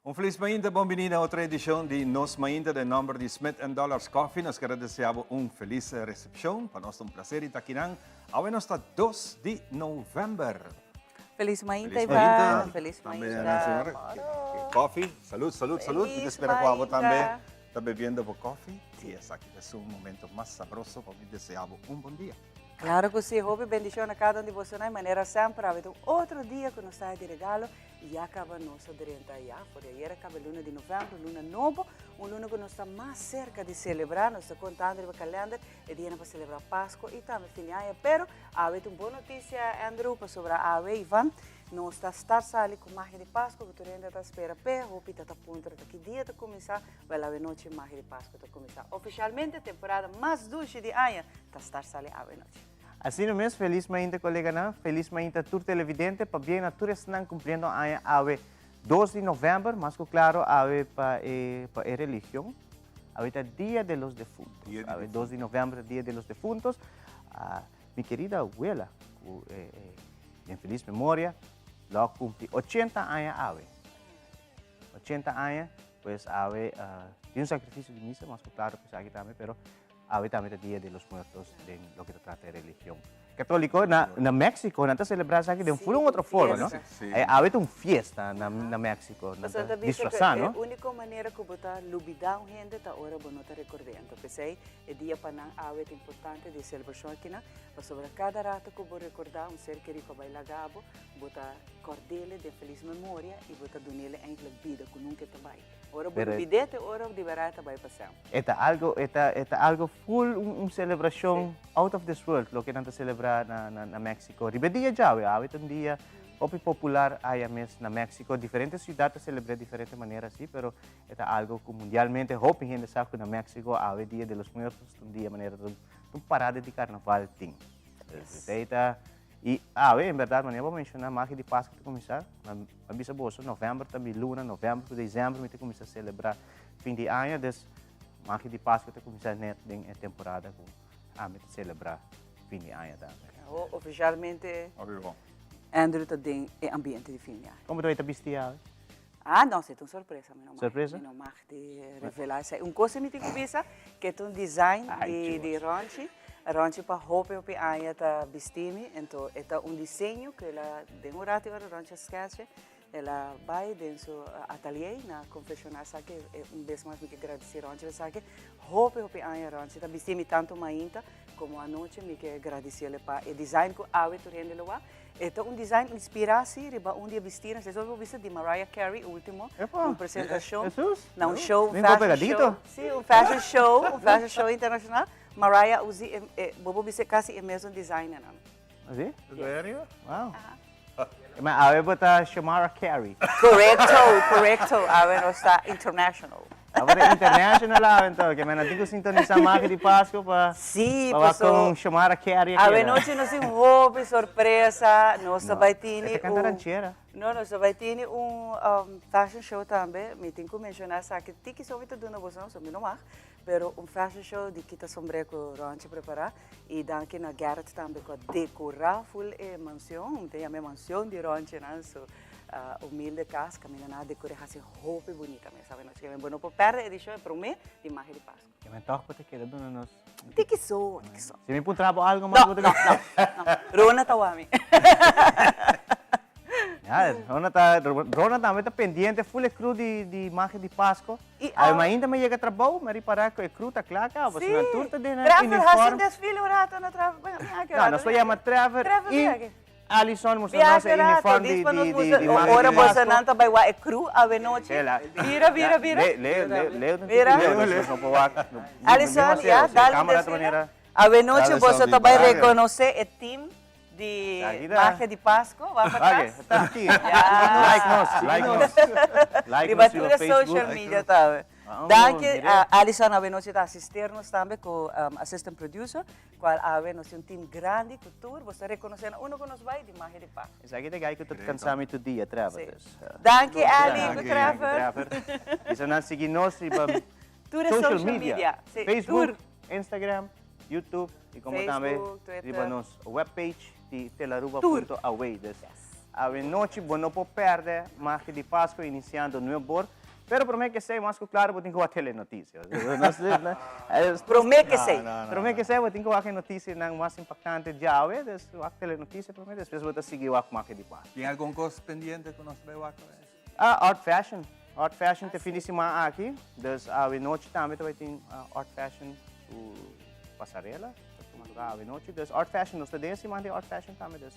Un felis mainta, bon bini na otro edicion di Nos Mainta den nomber di Smith and Dollars Coffee. Nos quier desea bo un felis recepcion. Pa nos ta un placer di ta akinan. Awe nos ta 2 di november. Felis mainta, Ivan. Felis mainta. Coffee. Salud, salud, salud. Mi ta spera cu abo tambe ta bebiendo bo coffee. Y esaki ta su momento mas sabroso pa mi desea bo un bon dia. Claro cu si. Hopi bendicion na cada un di bosonan. Manera semper, awe ta un otro dia cu nos ta di regalo. Ya caba nos a drenta ya for di ayer a caba e luna di november, luna nobo, un luna cu nos ta mas cerca di celebra, nos ta contando riba calender e dianan pa celebra Pasco y tambe fin di aña, pero awe ta un bon noticia Andrew pasobra awe Ivan nos ta start sali cu magia di Pasco cu tur hende ta spera p'e, hopi ta ta puntra ta ki dia ta cuminsa, wel awe nochi magia di Pasco ta cuminsa oficialmente, temporada mas dushi di aña ta start sali awe nochi. Asina mes, felis mainta coleganan, felis mainta tur televidente, pabien na tur esnan cumpliendo aña awe 2 di november, mas cu claro awe pa e pa e religion, awe ta Dia de los Defuntos, Dia di awe 2 di november ta Dia de los Defuntos, ah, mi querida abuela cu eh, eh, den felis memoria, lo a cumpli 80 aña awe, 80 aña, pues awe ah, tin un sacrificio di misa, mas cu claro cu esaki tambe, pero Awe tambe ta Dia de los Muertos den loke ta trata e religion católico. Na na Mexico nan ta celebra esaki den full un otro forma, no? Awe ta un fiesta na na Mexico, nan ta disfrasa, no? E unico manera cu bo ta lubida un hende ta ora bo no ta record'e. Anto p'esey e dia pa nan awe ta importante di e celebracion akinan, pasobra cada rato cu bo recorda un ser keri cu a bay laga bo, bo ta cord'ele den feliz memoria y bo ta dun'ele eigenlijk bida cu nunca e ta bay. Ora bo lubid'e te ora di berdad e ta bay pa semper. E ta algo, e ta, e ta algo full un, un celebracion out of this world, loke nan ta celebra na, na, na Mexico. Riba e dia djawe, awe ta un dia hopi popular aya mes na Mexico. Diferente ciudad ta celebra diferente manera si, pero e ta algo cu mundialmente hopi hende sa cu na Mexico awe Dia de los Muertos ta un dia manera ta un, ta un parada di carnaval tin. Yes. Esey ta, y awe en berdad manera bo menciona magia di Pascua ta cuminsa, ma a bisa boso november ta mi luna, november cu december mi ta cuminsa celebra Fin di aña, des magia di Pascua ta cuminsa net den e temporada cu ami ta celebra fin di aña tambe. Awo oficialmente Andrew ta den e ambiente di fin di aña. Como ta bisti awe? Ah no, esey ta un sorpresa, mi no mag, Sorpresa? mi no mag di revela esey. Un cosa mi tin cu bisa, cu e ta un design di di Ronchi, Ronchi pa hopi hopi aña ta bisti mi, enton e ta un diseño cu el a den un rato ora Ronchi a sketch El a bai den su atalier na confecciona esaki, un bes mas mi ke gradici Ronchi pa esaki. Hopi hopi aña Ronchi ta bisti mi tanto mainta como anochi, mi ke gradiciele pa e design cu awe tur hende lo wak. E ta un design inspira si riba un di e bistinan, si bo bisa di Mariah Carey ultimo, un presentacion na un show, un fashion show, si un fashion show, un fashion show internacional, Mariah a uzi e, bo por bisa casi e mesun designernan. Así? Serio? Wow. Maar awe bo ta Shamara Carey. Correcto, correcto. Awe nos ta international. Awe ta international awe entonces. Ke men a tin ku sintonisa Magia di Pasco pa Sí, pa wak paso kon Shamara Carey a awe keda. nochi nos tin hopi sorpresa. Nos ta No, bai e tini ta canta un ranchera. No, nos ta bai tini un um, fashion show tambe. Mi tin ku menciona esaki. Tiki so mi ta duna boso, so mi no mag. Pero un fashion show di kita sombré ku Ronchi prepará i danki na Gerrit tambe ku a dekorá ful e mansion, mi ta yama e mansion di Ronchi nan, su humilde kas kaminda nan a dekor'é hasi hopi bunita mes awe nochi. Bo no por pèrdè edishon e promé di Magia di Pasku. Ke men tòg bo ta keda duna nos. Tiki so, tiki so. Si mi puntra bo algo mas No, bo ta no, no, no. Rona ta wak mi. Ya, Rona ta, Rona tambe ta pendiente ful e crew di di Magia di Pasku. I Awe awe. mainta mi yega trabou, mi a ripará ku e crew ta kla kaba, Sí, pasobra nan tur ta den nan Trevor hasi un uniform. desfile un rato na Trevor, bueno, mi aki No, rato, nos por mi yama aki. Trevor Trevor i mi aki. Alison mustra Mi nos aki e rato, uniform dis di pa nos di di mustra, di Magia ora di boso Pasco. nan ta bai wak e crew awe nochi. Ela. Bira, bira, bira. Le, le, le, leo ta Bira. leo, nos nos no por wak. No, mi Alison, mi ya, si e dal un camera ta desfile. manera. Awe nochi Alison boso di ta bai Magia. rekonosé e team Di magia di Pasco, wak pa Oke, tras. ta aki. Ja. Like nos, like nos. Like Riba nos tur riba e Facebook. social media tambe. Vamos, Danki mire. a Alison awe nochi ta asister nos tambe ku assistant producer, kual awe nos tin un team grandi ku tur bo ta rekonosé na uno ku nos bai di magia di Pasco. Esaki ta gai ku ta kansa mi tur dia, Trevor. Sí. Dus, Danki Ali ku danki, Trevor. Trevor. Bisa nan sigui nos riba Tur e social social media. media. Sí, Facebook, tur. Instagram, YouTube y como tambe Facebook, Twitter. riba nos webpage di Tur. telaruba.awe. Dus Yes. Awe nochi bo no por perde Magia di Pasco iniciando nuebe or. Pero prome ke esey mas ku claro bo tin ku wak telenoticia. Prome ke esey. Prome ke esey bo tin ku wak e noticianan mas impactante djawe. Dus wak telenoticia prome despues bo ta sigui wak Magia di Pasco. Tin algun kos pendiente ku nos ta bay wak awe? Ah, Art Fashion. Art Fashion te fin di siman aki. Dus awe nochi tambe ta bay tin Art Fashion su pasarela. Ta tuma lugar awe nochi. Dus Art Fashion, nos ta den e siman di Art Fashion tambe. Dus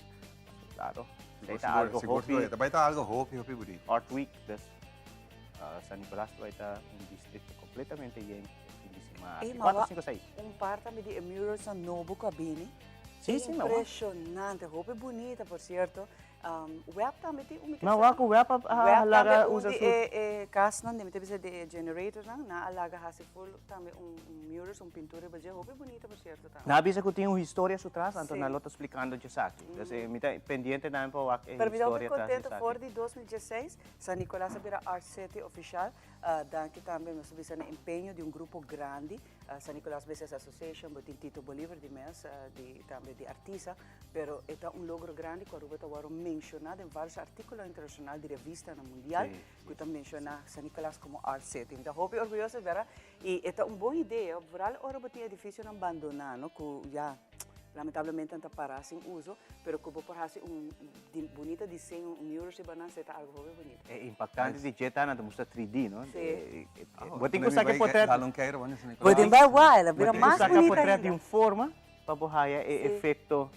Claro. Sigur, ta algo sigur, hopi. Sigur, ta algo hopi, hopi bonito. Art Week, dus San Nicolas ta ta un distrito completamente yen fin di semana. Ey, 4, 5, 6. Un par tambe di e murals nan nobo cu a bini. Sí, sí, Impresionante, hopi bonita, por cierto. Web tambe tin un. Ma wak cu web a laga usa su. Web tambe un di e casnan, mi ta bisa di e generatornan, nan a laga haci full tambe un murals, un pintura riba dje, hopi bonita, por cierto. Nan a bisa cu tin un historia su tras, anto nan lo ta splicando djesaki. Dus mi ta pendiente tambe pa wak e historia tras djesaki. Pero mi ta hopi contento for di 2016 San Nicolas a bira Art City oficial. Danki tambe nos ta bisa na empeño di un grupo grandi, San Nicolas Business Association, bo tin Tito Bolivar di mes, di tambe di Artisa, pero e ta un logro grandi cu Aruba ta worde menciona den varios articulo internacional di revistanan mundial cu ta menciona San Nicolas como Art City. Mi ta hopi orguyoso bera Y e ta un bon idea, vooral ora bo tin edificionan bandoná, no, cu ya lamentablemente nan ta pará sin uso, pero cu bo por haci un bunita diseño, un mural riba nan, esei ta algo hopi bunita. E impactante di dje ta nan ta mustra 3D, no? Sí. Bo tin cu saca e potret. Bo tin bai wak, el a bira mas bunita ainda. Bo tin cu saca e potret di un forma pa bo haya e efecto.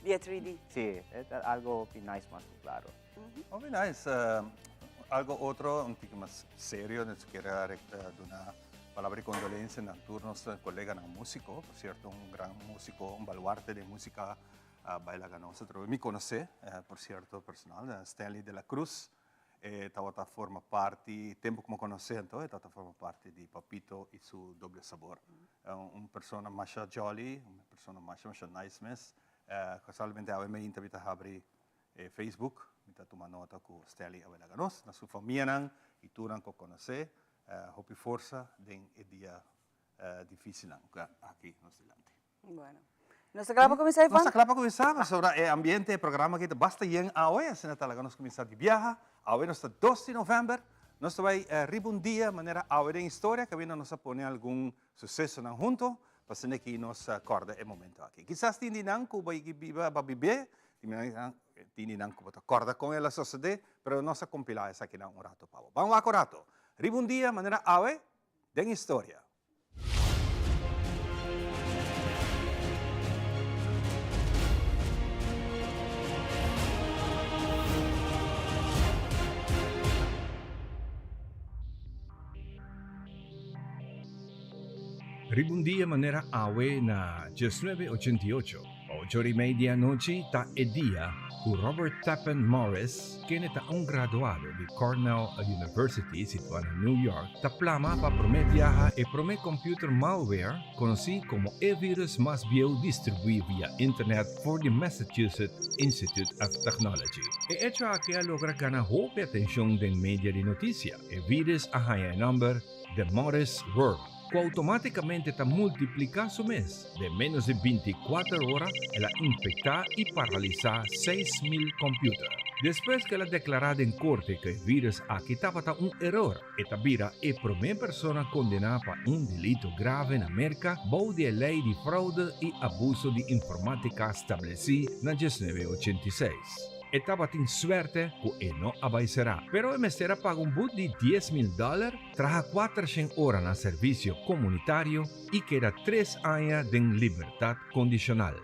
Di e 3D. Sí, e ta algo hopi nice mas cu claro. Hopi nice. Algo otro un tiki mas serio, nos kier a duna palabra di condolencia na tur nos coleganan musico. Por cierto, un gran musico, un baluarte den musica a bay laga nos atrobe. Mi conoce, por cierto, personal, Stanley de la Cruz. E tabata forma parti, tempo cu mi a conoce anto, e tabata forma parti di Papito y su Doble Sabor. Un persona masha jolly, un persona masha masha nice mes. Casualmente awe mainta mi ta habri E Facebook, mi ta tuma nota ku Stelly a wela nos, na su famianan i turnan ku konosé, hopi forsa den e dia difisilnan ku aki nos dilanti. Bueno. Nos ta kla pa kuminsá, Ivan? Nos ta kla pa kuminsá, pasobra e ambiente, e programa aki ta basta yen awe, asina ta laga nos kuminsá di biaha. Awe nos ta dos di novèmber, nos ta bai riba un dia manera awe den historia, kaminda nos a pone algun susesonan hunto, pa asina ki nos kòrda e momento aki. Kisas tin di nan ku bai biba, ba bib'é, Tin di nan ku bo ta kòrda kon el a sosodé, pero nos a kompilá esakinan un rato pa bo. Ban wak un rato. Riba un dia manera awe den historia. Riba un dia manera awe na diesnuebe ochenta i ocho, Pa ocho ora i mei di anochi ta e dia ku Robert Tappan Morris, kende ta un graduado di Cornell University situá na New York, ta plama pa promé biaha e promé computer malware konosí komo e virus mas bieu distribuí via internet for di Massachusetts Institute of Technology. E echo aki a logra gana hopi atenshon den media di notisia. E virus a haña e nòmber The Morris Worm. ku outomátikamente ta multipliká su mes. Den ménos di bintikuater ora el a infektá i paralisá 6000 kòmpiuter. Despues ku el a deklará den korte ku e vírus aki tabata un eror, e ta bira e promé persona kondená pa un delito grave na Merka bou di e lei di froude i abuso di informátika stablesí na 1986. E tabatin suerte ku e no a bai será, pero e mester a paga un but di 10,000 dòler, traha kuatershen ora na servisio komunitario i keda tres aña den libertat kondishonal.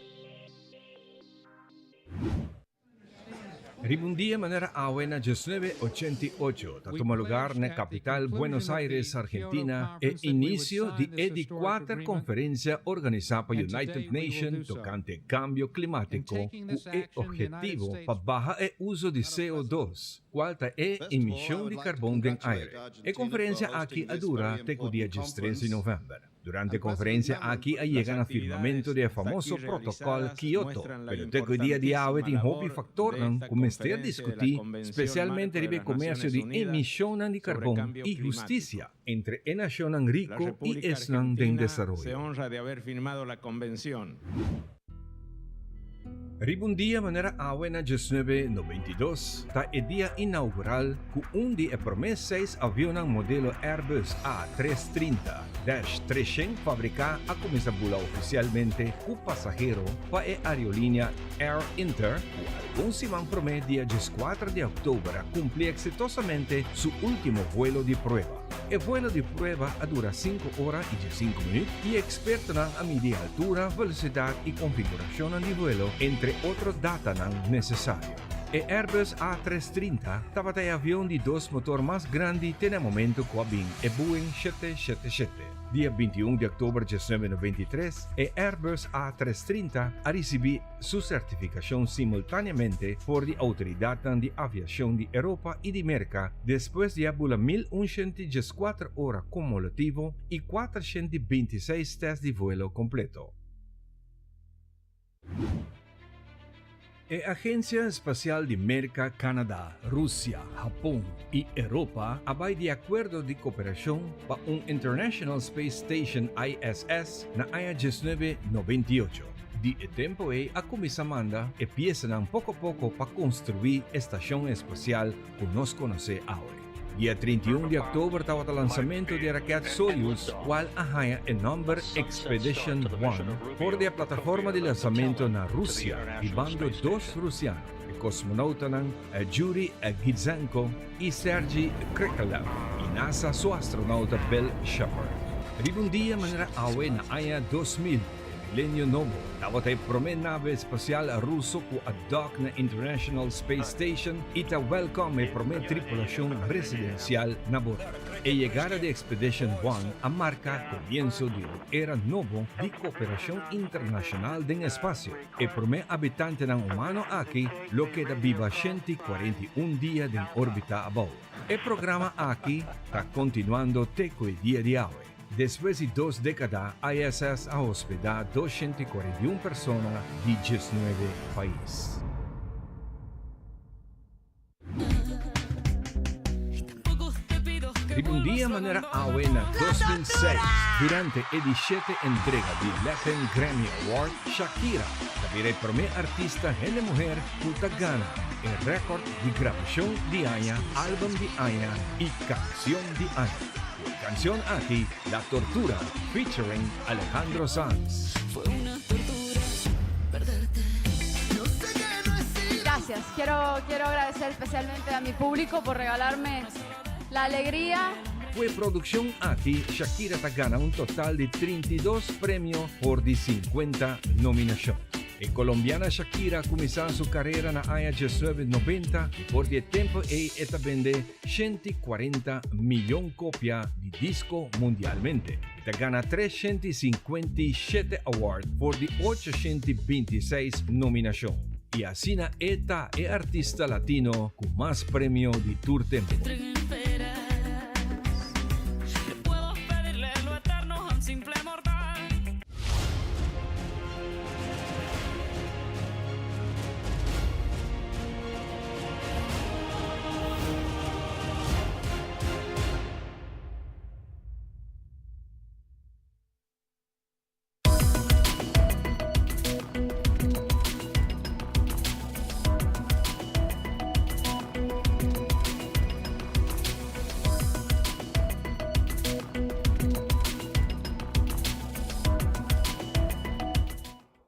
Riba un dia manera awe na 1988 ta tuma lugar na kapital Buenos Aires, Argentina, e inisio di e di kuater konferensia organisá pa United Nation tokante kambio klimátiko ku e ophetivo pa baha e uso di CO dos, kual ta e emishon di karbon den aire. E konferensia aki a dura te ku dia diestres di novèmber. Durante e konferensia aki a yega na firmamentu di e famoso Protokòl Kyoto, pero te ku e dia di awe tin hopi faktornan ku mester diskutí, spesialmente riba e komersio di emishonnan di karbon i hustisia entre e nashonnan riku i esnan den desaroyo. Riba un dia manera awe na diesnuebe 92 ta e dia inaugural ku un di e promé seis avionnan modelo Airbus A 330 dash 300 fabriká a kuminsá bula ofisialmente ku pasahero pa e aerolínea Air Inter ku algun siman promé dia 14 di òktober a kumpli eksitosamente su último vuelo di prueba. E vuelo di prueba a dura sinku ora i diesinku minüt i e ekspertonan a midi altura, velosidat i konfigurashonnan di vuelo, entre otro datanan nesesario. E Airbus A 330 tabata e avion di dos motor mas grandi te na e momento ku a bin e Boeing shete shete shete. Dia 21 di òktober 1993 e Airbus A 330 a risibí su sertifikashon simultáneamente for di outoridatnan di aviashon di Europa i di Merka despues di a bula 1114 ora kumulativo i 426 tèst di vuelo kompleto. E agensia espasial di Merka, Kanada, Rusia, Hapon i Europa a bai di akuerdo di koperashon pa un International Space Station, ISS, na aña 1998. Di e tempu ei a kuminsá manda e piesanan poko poko pa konstruí e stashon espasial ku nos konosé awe. Dia 31 di òktober tabata lansamentu di e rakèt Soyuz, kual a haña e nòmber Expedition One for di e plataforma di lansamentu na Rusia hibando dos rusiano, e kosmonoutanan Yuri Gidzenko i Sergei Krikalev i NASA su astronauta Bill Shepherd. Riba un dia manera awe na aña 2000, E milenio nobo tabata e promé nave espasial ruso ku a dòk na International Space Station i ta wèlkòm e promé tripulashon residensial na bordo. E yegada di Expedition One a marka komienso di un era nobo di kooperashon internashonal den espasio. E promé abitantenan humano aki lo keda biba 141 dia den órbita abou. E programa aki ta kontinuando te ku e dia di awe. Despues di dos dékada, ISS a hospedá 241 persona di 19 pais. Riba un dia manera awe na 2006, durante e di shete entrega di Latin Grammy Award, Shakira ta bira e promé artista hende muher ku ta gana e rèkòrt di grabashon di aña, álbum di aña i kansion di aña. Ku e kansion aki, La Tortura featuring Alejandro Sanz. Gracias. Quiero, quiero agradecer especialmente a mi público por regalarme la alegría. Ku e produkshon aki, Shakira ta gana un total di 32 premio for di 50 nominashon. E kolombiana Shakira a kuminsá su karera na aña 1990 i for di e tempu ei e ta bende 140 miyon kopia di disko mundialmente. E ta gana 357 award for di 826 nominashon i asina e ta e artista latino ku mas premio di tur tempu.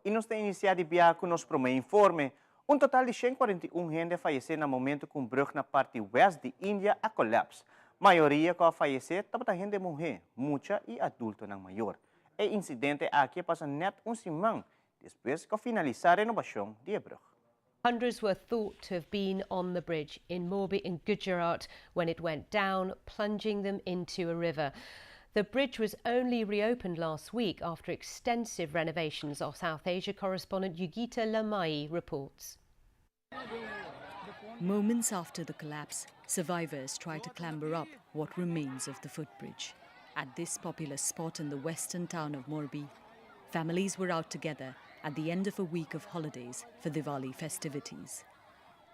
I nos ta inisiá di biaha ku nos promé informe. Un total di 141 hende a fayesé na momento ku un brùg na parti wèst di India a kòlèps. Mayoria ku a fayesé tabata hende muhé, mucha i adultonan mayor. E insidente aki a pasa nèt un siman despues ku a finalisá renobashon di e brùg. Hundreds were thought to have been on the bridge in Morbi in Gujarat when it went down, plunging them into a river. The bridge was only reopened last week after extensive renovations. Our South Asia correspondent Yogita Lamai reports. Moments after the collapse, survivors try to clamber up what remains of the footbridge. At this popular spot in the western town of Morbi, families were out together at the end of a week of holidays for Diwali festivities.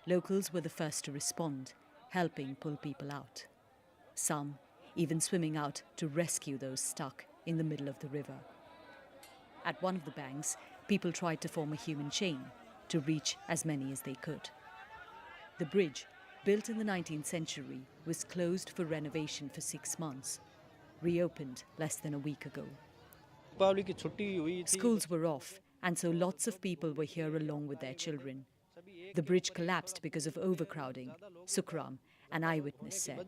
Locals were the first to respond, helping pull people out. Some even swimming out to rescue those stuck in the middle of the river. At one of the banks, people tried to form a human chain. to reach as many as they could. The bridge, built in the 19th century, was closed for renovation for six months, reopened less than a week ago. Schools were off, and so lots of people were here along with their children. The bridge collapsed because of overcrowding, Sukram, an eyewitness, said.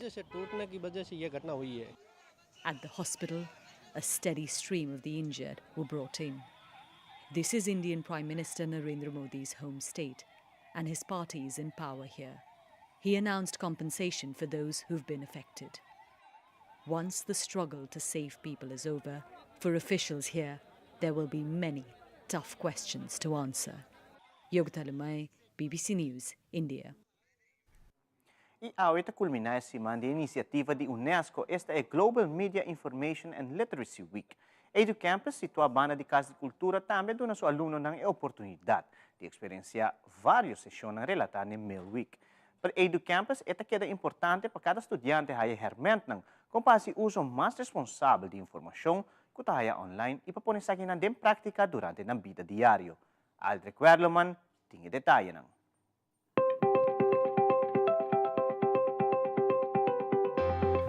At the hospital, a steady stream of the injured were brought in. This is Indian Prime Minister Narendra Modi's home state, and his party is in power here. He announced compensation for those who've been affected. Once the struggle to save people is over, for officials here, there will be many tough questions to answer. Yogita Limaye, BBC News, India. I awe ta kulminá e siman di inisiativa di UNESCO, esta e Global Media Information and Literacy Week. Edu Campus, situá banda di Kas di Kultura, tambe a duna su alumnonan e oportunidat di eksperensiá vários seshonnan relatá n'e MIL Week. Pa Edu Campus e ta keda importante pa kada studiante haya hèrmèntnan kon pa hasi uso mas responsabel di informashon ku ta haya online i pa pone esakinan den práktika durante nan bida diario. Aldrich Werleman tin e detayenan.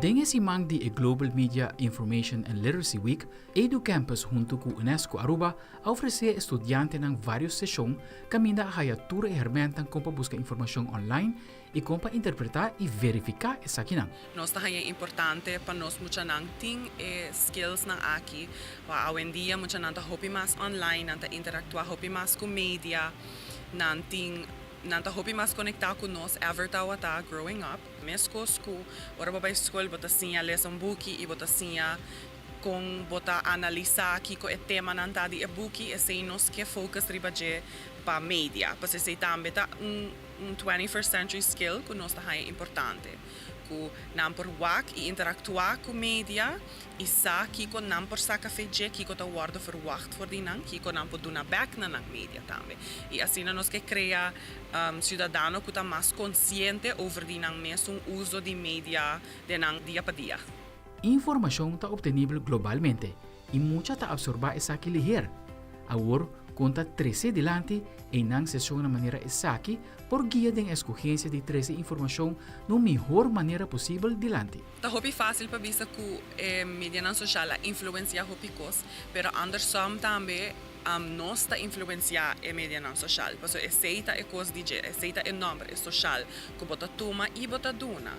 Den e siman di e Global Media Information and Literacy Week, EduCampus huntu ku UNESCO Aruba a ofresé e studiantenan vários seshon kaminda a haya tur e hèrmèntnan kon pa buska informashon online i kon pa interpretá i verifiká esakinan. Nos ta haña importante pa nos muchanan tin e skillsnan aki, pa awendia muchanan ta hopi mas online, nan ta interaktuá hopi mas ku media, nan tin nan ta hopi mas konektá ku nos ever tawata growing up. Meskos ku ora bo bai skol bo ta siña lesa un buki i bo ta siña kon bo ta analisá kiko e temanan ta di e buki, esei nos ke focus riba dje pa media. Pasobra esei tambe ta un un 21st century skill ku nos ta haña importante. Ku nan por wak i interaktuá ku media i sa kiko nan por saka fe dje, kiko ta wòrdu verwagt for di nan, kiko nan por duna bèk na nan media tambe. I asina nos ke krea siudadano ku ta mas konsiente over di nan mesun uso di media den nan dia pa dia. Informashon ta optenibel globalmente i mucha ta absorbá esaki liher. Awor, kon ta tres'é dilanti einan seshonnan manera esaki por guia den eskogensia di trese informashon na un mihor manera posibel dilanti. Ta hopi fásil pa bisa ku e medianan soshal a influensiá hopi kos, pero andersom tambe nos ta influensiá e medianan soshal. Pasobra esei ta e kos di dje, esei ta e nòmber, e soshal ku bo ta tuma i bo ta duna.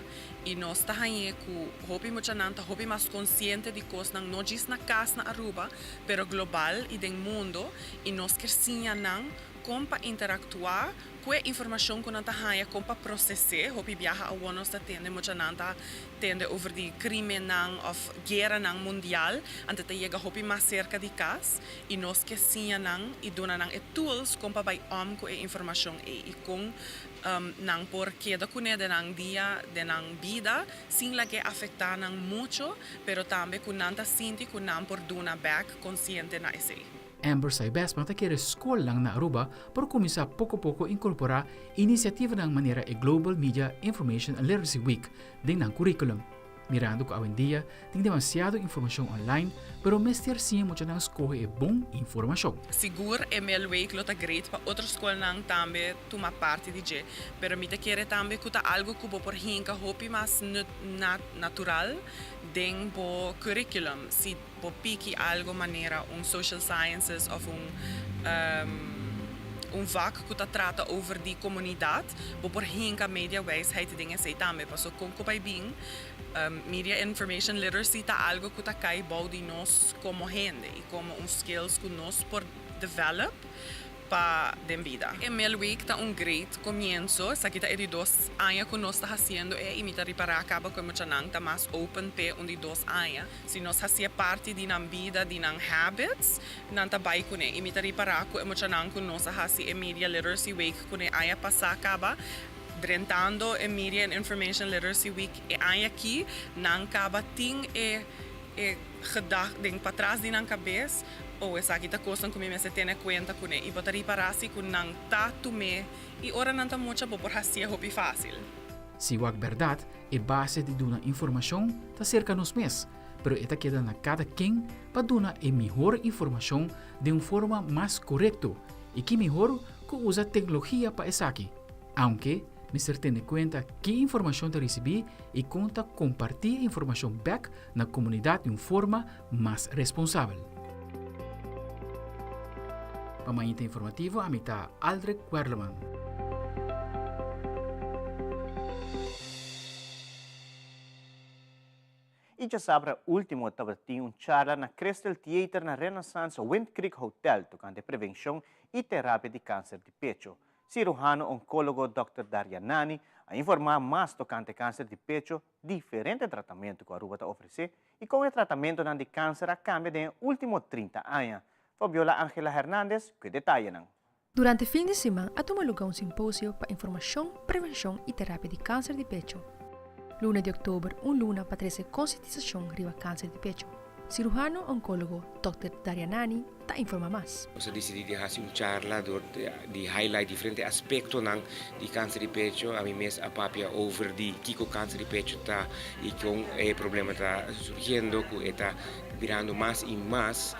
I nos ta hañ'é ku hopi muchanan ta hopi mas konsiente di kosnan no djis na kas na Aruba, pero global i den mundo, i nos kier siña nan kon pa interaktuá Ku e informashon ku nan ta haña kon pa proses'é, hopi biaha awor nos ta tende muchanan ta tende over di krimennan òf gueranan mundial, anto ta yega hopi mas serka di kas i nos ke siña nan i duna nan e tools kon pa bai òm ku e informashon ei i kon nan por keda kuné den nan dia, den nan bida sin lag'é afektá nan mucho, pero tambe ku nan ta sinti ku nan por duna bèk konsiente na esei. Amber Saibesma ta kere skolnan na Aruba por kuminsá poko poko inkorporá inisiativanan manera e Global Media Information and Literacy Week den nan curriculum. Mirando ku awendia tin demasiado informashon online, pero mester siña muchanan skohe e bon informashon. Sigur e Mail Week lo ta great pa otro skolnan tambe tuma parti di dje, pero mi ta kere tambe ku ta algu ku bo por hinka hopi mas natural den bo curriculum. Si Bo piki algo manera un social sciences of un un vak ku ta trata over di komunidat, bo por hinka media wijsheid den esei tambe. Paso kon ku bai bin media information literacy ta algo ku ta kai bou di nos komo hende i komo un skills ku nos por develop pa den bida. E Mail Week ta un great comienzo, esaki ta e di dos aña cu nos ta haciendo e y mi ta ripara caba cu e muchanan ta mas open p'e un di dos aña. Si nos haci'e parti di nan bida, di nan habits, nan ta bay cune. Y mi ta ripara cu e muchanan cu nos a haci e Media Literacy Week cune aña pasa caba, drentando e Media and Information Literacy Week e aña aki, nan caba tin e e gedacht den patras di nan kabes, oh esaki ta kosnan ku mi mester tene kuenta kuné i bo ta ripará si ku nan ta tum'é i ora nan ta mucha bo por hasié hopi fásil. Si wak bèrdat, e base di duna informashon ta serka nos mes, pero e ta keda na kada ken pa duna e mihor informashon den un forma mas korekto i ki mihor. ku usa teknologia pa esaki, aunke mester tene kuenta ki informashon ta risibí i kon ta kompartí e informashon bèk na komunidat di un forma mas responsabel. Pa Mainta Informativo ami ta Aldrich Werleman. I djasabra último tabatin un charla na Crystal Theater na Renaissance Wind Creek Hotel tokante prevenshon i terapia di kanser di pecho. Siruhano onkólogo dòkter Daria Nani a informá mas tokante kanser di pecho, diferente tratamentu ku Aruba ta ofresé i kon e tratamentunan di kanser a kambia den e último 30 aña. Fabiola Angela Hernandez ku e detayenan. Durante fin di siman a tuma luga un simposio pa informashon, prevenshon i terapia di kanser di pecho. Luna di oktober un luna pa trese konsientisashon riba kanser di pecho. Siruhano onkólogo dòkter Daryanani ta informa mas. Nos a disidí di hasi un charla dor di highlight diferente aspektonan di kanser di pecho. Ami mes a papia over di kiko kanser di pecho ta i kon e problema ta surgiendo, ku e ta birando mas i mas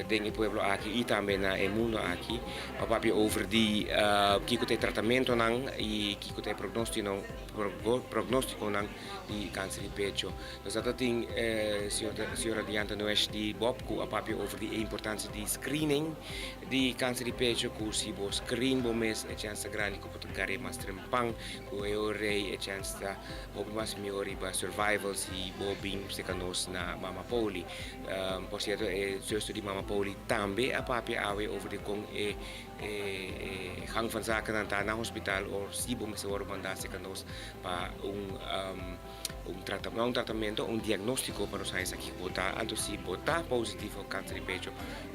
den e pueblo aki i tambe na e mundo aki. A papia over di kiko ta e tratamentonan i kiko ta e prognostikonan di kanser di pecho. Nos a ta tin señora Diantha Noesch di Bob ku a papia over di e importansia di screening di kanser di pecho ku si bo screen bo mes e chèns ta grandi ku bo ta kare mas trempan ku e orei e chèns ta Hopi mas mihó riba survival si bo bin seka nos na Mama Poli. Por sierto e zuster di Mama Poli tambe a papia awe over di kon e e gang van zakennan ta na hospital or si bo mester wòrdu mandá seka nos pa un un no un tratamento un diagnóstiko pa nos haña sa kiko bo ta. Anto si bo ta positivo kanser di pecho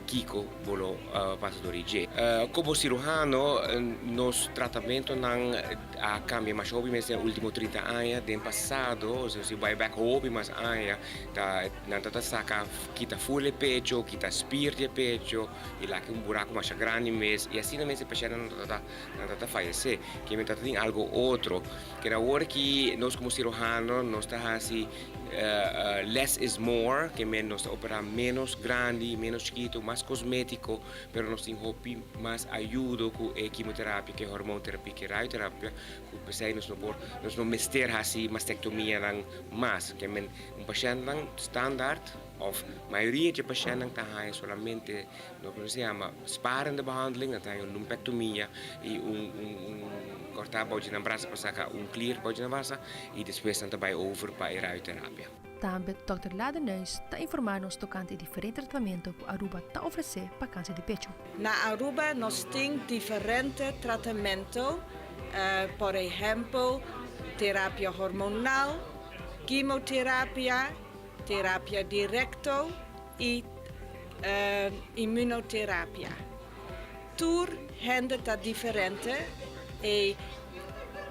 Kiko bo lo pasa dor di dje? Komo siruhano, nos tratamentonan a kambia masha hopi mes den e ultimo 30 aña. Den pasado, si bo bai bek hopi mas aña, ta nan ta ta saka kita ful e pecho, kita spier di e pecho i laki un buraku masha grandi mes i asina mes e pashèntnan nan ta nan ta ta fayesé. Kimen ta ta tin algu otro. Keda awor ki nos komo siruhano nos ta hasi Less is more, ke men nos ta operá ménos grandi, ménos chikitu, mas kosmétiko, pero nos tin hopi mas ayudo ku e kimoterapia, ku e hormoonterapia, ku e radioterapia, ku p'esei nos no por, nos no mester hasi mastektomianan mas. Ke men un pashèntnan standaard òf mayoria dje pashèntnan ta haña solamente loke nos ta yama sparende behandeling, nan ta haña un lumpektomia i un un kòrtá bou dje nan brasa pa saka un klier bou dje nan brasa. I despues nan ta bai over pa e radioterapia. Tambe Dòkter Ladenuis ta informá nos tokante e diferente tratamentu ku Aruba ta ofresé pa kanser di pechu. Na Aruba nos tin diferente tratamentu, por ehèmpel terapia hormonal, kimoterapia, terapia direkto i immunoterapia. Tur hende ta diferente i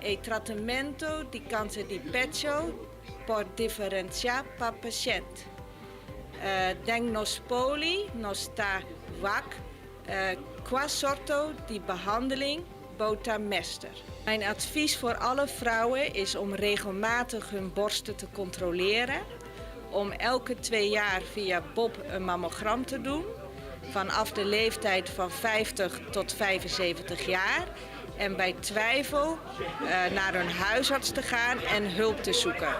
e tratamento di kanser di pecho por diferensiá pa pashènt. Den nos poli nos ta wak kua sorto di behandeling bo ta mester. Mijn advies voor alle vrouwen is om regelmatig hun borsten te controleren, om elke twee jaar via Bob een mammogram te doen, vanaf de leeftijd van 50 tot 75 jaar en bij twijfel naar hun huisarts te gaan en hulp te zoeken.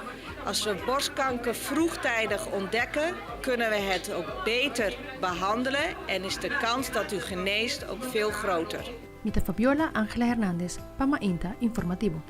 Als we borstkanker vroegtijdig ontdekken, kunnen we het ook beter behandelen en is de kans dat u geneest ook veel groter. Mi ta Fabiola Angela Hernandez pa Mainta Informativo.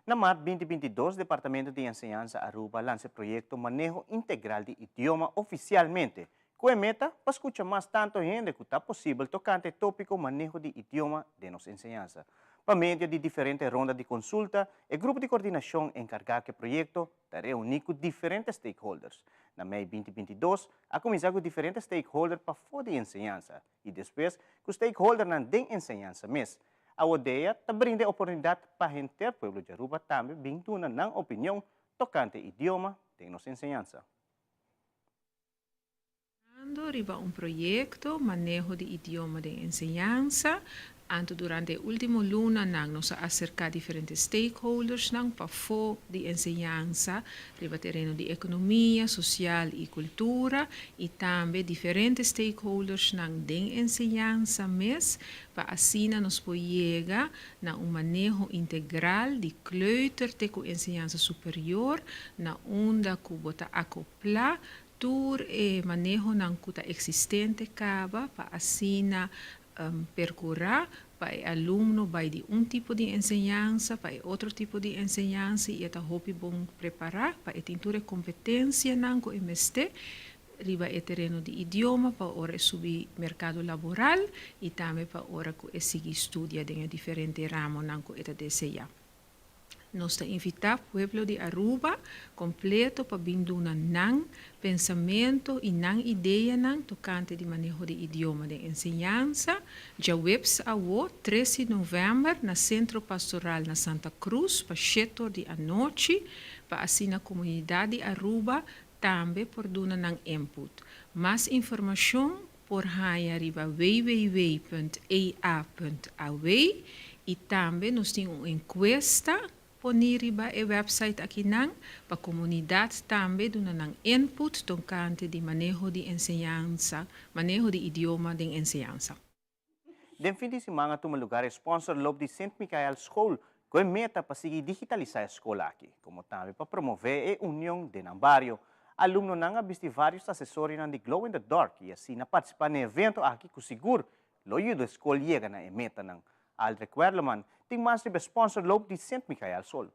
Na mart 2022 Departamento di Enseñansa Aruba lansa e proyecto Maneho Integral di Idioma oficialmente, cu e meta pa scucha mas tanto hende cu ta posibel tocante e topico maneho di idioma den nos enseñansa. Pa medio di diferente ronda di consulta, e grupo di coordinacion encarga cu e proyecto ta reuni cu diferente stakeholders. Na mei 2022 a cuminsa cu diferente stakeholder pafo di enseñansa y despues cu stakeholdernan den enseñansa mes. Awodea ta brinda e oportunidat pa henter pueblo di Aruba tambe bin duna nan opinion tokante idioma den nos enseñansa. Trahando riba un proyekto Maneho di Idioma den Enseñansa. Anto durante e último lunanan nos a aserká diferente stakeholdersnan pafó di enseñansa riba tereno di ekonomia, sosial i kultura i tambe diferente stakeholdersnan den enseñansa mes pa asina nos por yega na un maneho integral di kleuter te ku enseñansa superior na unda ku bo ta akoplá tur e manehonan ku ta eksistente kaba pa asina perkurá pa e alumno bai di un tipo di enseñansa pa e otro tipo di enseñansa i e ta hopi bon prepará pa e tin tur e kompetensianan ku e mester riba e tereno di idioma pa ora e subi merkado laboral i tambe pa ora ku e sigui studia den e diferente ramonan ku e ta deseá. Nos ta invitá pueblo di Aruba completo pa bin duna nan pensamento y nan ideanan tocante di maneho di idioma den enseñansa djaweps awo tres di november na Centro Pastoral na Santa Cruz pa shetor di anochi pa asina comunidad di Aruba tambe por duna nan input. Mas informacion Por haña riba www.ea.aw i tambe nos tin un enkuesta poní riba e wèpsait akinan pa komunidat tambe duna nan input tokante di maneho di enseñansa, maneho di idioma den enseñansa. Den fin di siman a tuma lugar e sponsor loop di Sint Michael School ku e meta pa sigui digitalisá e skol aki, komo tambe pa promové e union den nan bario. Alumnonan a bisti vários asesorionan di glow in the dark i asina partisipá na e evento aki ku sigur lo yuda e skol yega na e metanan. Aldrich Werleman tin mas riba e sponsor loop di Sint Michael School.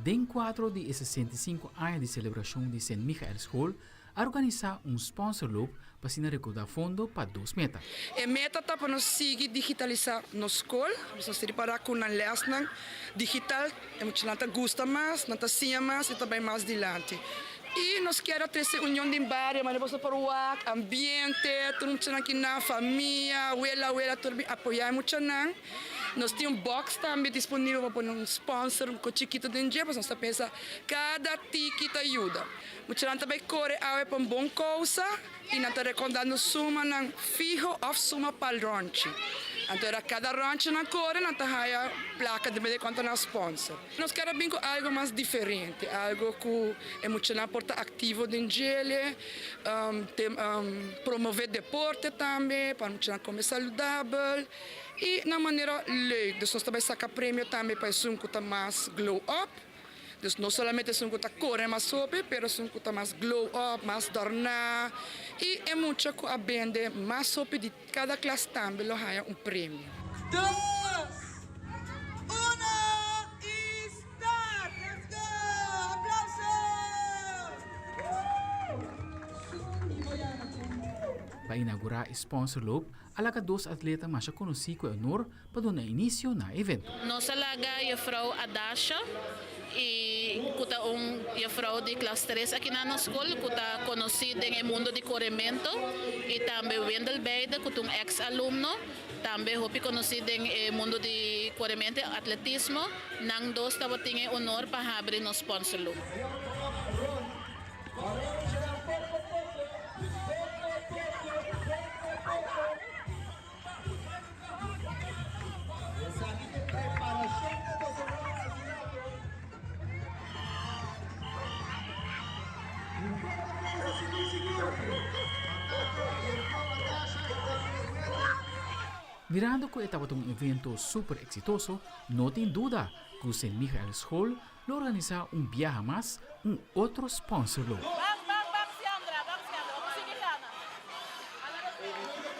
Den kuadro di e 65 aña di selebrashon di Sint Michael School, a organisá un sponsorloop pa asina rekoudá fondo pa dos meta. E meta ta pa nos sigui digitalisá nos skol. Nos ta ripará ku nan lèsnan digital e muchanan ta gusta mas, nan ta siña mas i ta bai mas dilanti. I nos kier a trese union den bario, manera boso por wak, ambiente, tur muchanan ki nan, famia, wela, wela, tur bin apoyá e muchanan. Nos tin un box tambe disponibel pa pone un sponsor un ko chikito den dje, pasobra nos ta pensa kada tiki ta yuda. Muchanan ta bai kore awe pa un bon kousa i nan ta rekondando sumanan fiho òf suma pa rònchi. Anto era kada rònchi nan kore nan ta haya plaka depende di kuantu nan sponsor. Nos kier a bin ku algu mas diferente, algu ku e muchanan por ta aktivo den djele, promove deporte tambe pa muchanan kome saludabel i na manera leuk. Dus nos ta bai saka premio tambe pa esun ku ta mas glow up. Dus no solamente esun ku ta kore mas hopi, pero esun ku ta mas glow up, mas dòrná. I e mucha ku a bende mas hopi di kada klas tambe lo haña un premio. Dos, uno i start! Let's go! Aplauso! Pa inaugurá e sponsorloop a laga dos atleta masha konosí ku e honor pa duna inisio na e evento. Nos a laga juffrouw Adasha y cu ta un juffrouw di klas tres aki na nos school cu ta conoci den e mundo di coremento y tambe Wendel Beide cu ta un ex alumno tambe hopi conoci den e mundo di coremento y atletismo. Nan dos tabatin e honor pa habri nos sponsorloop. Mirando cu e tabata un evento super exitoso, no tin duda cu Sint Michael School lo organisa un biaha mas un otro sponsorloop.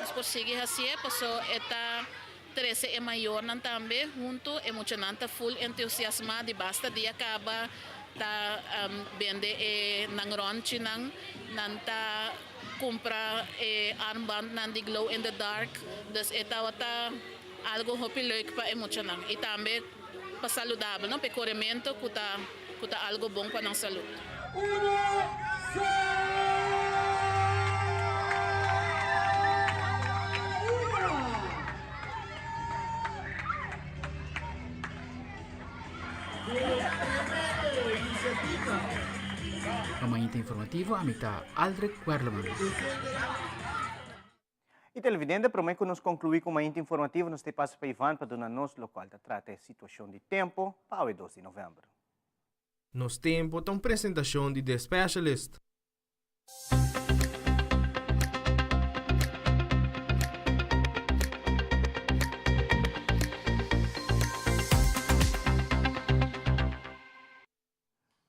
Nos por sigui hacié paso e ta trece e mayornan tambe hunto, e muchanan ta full entusiasma di basta dia caba ta bende e nan ronchinan, nan ta cumpra e armbandnan di glow in the dark, dus e tabata algo hopi leuk pa e muchanan y tambe pa saludabel no, pa e coremento cu ta cu ta algo bon pa nan salud. Pa Mainta Informativo ami ta Aldrich Werleman. Y televidente, prome cu nos conclui cu Mainta Informativo nos ta pasa pa Ivan pa duna nos locual ta trata e situacion di tempo pa awe dos di november. Nos Tempo ta un presentacion di The Specialist.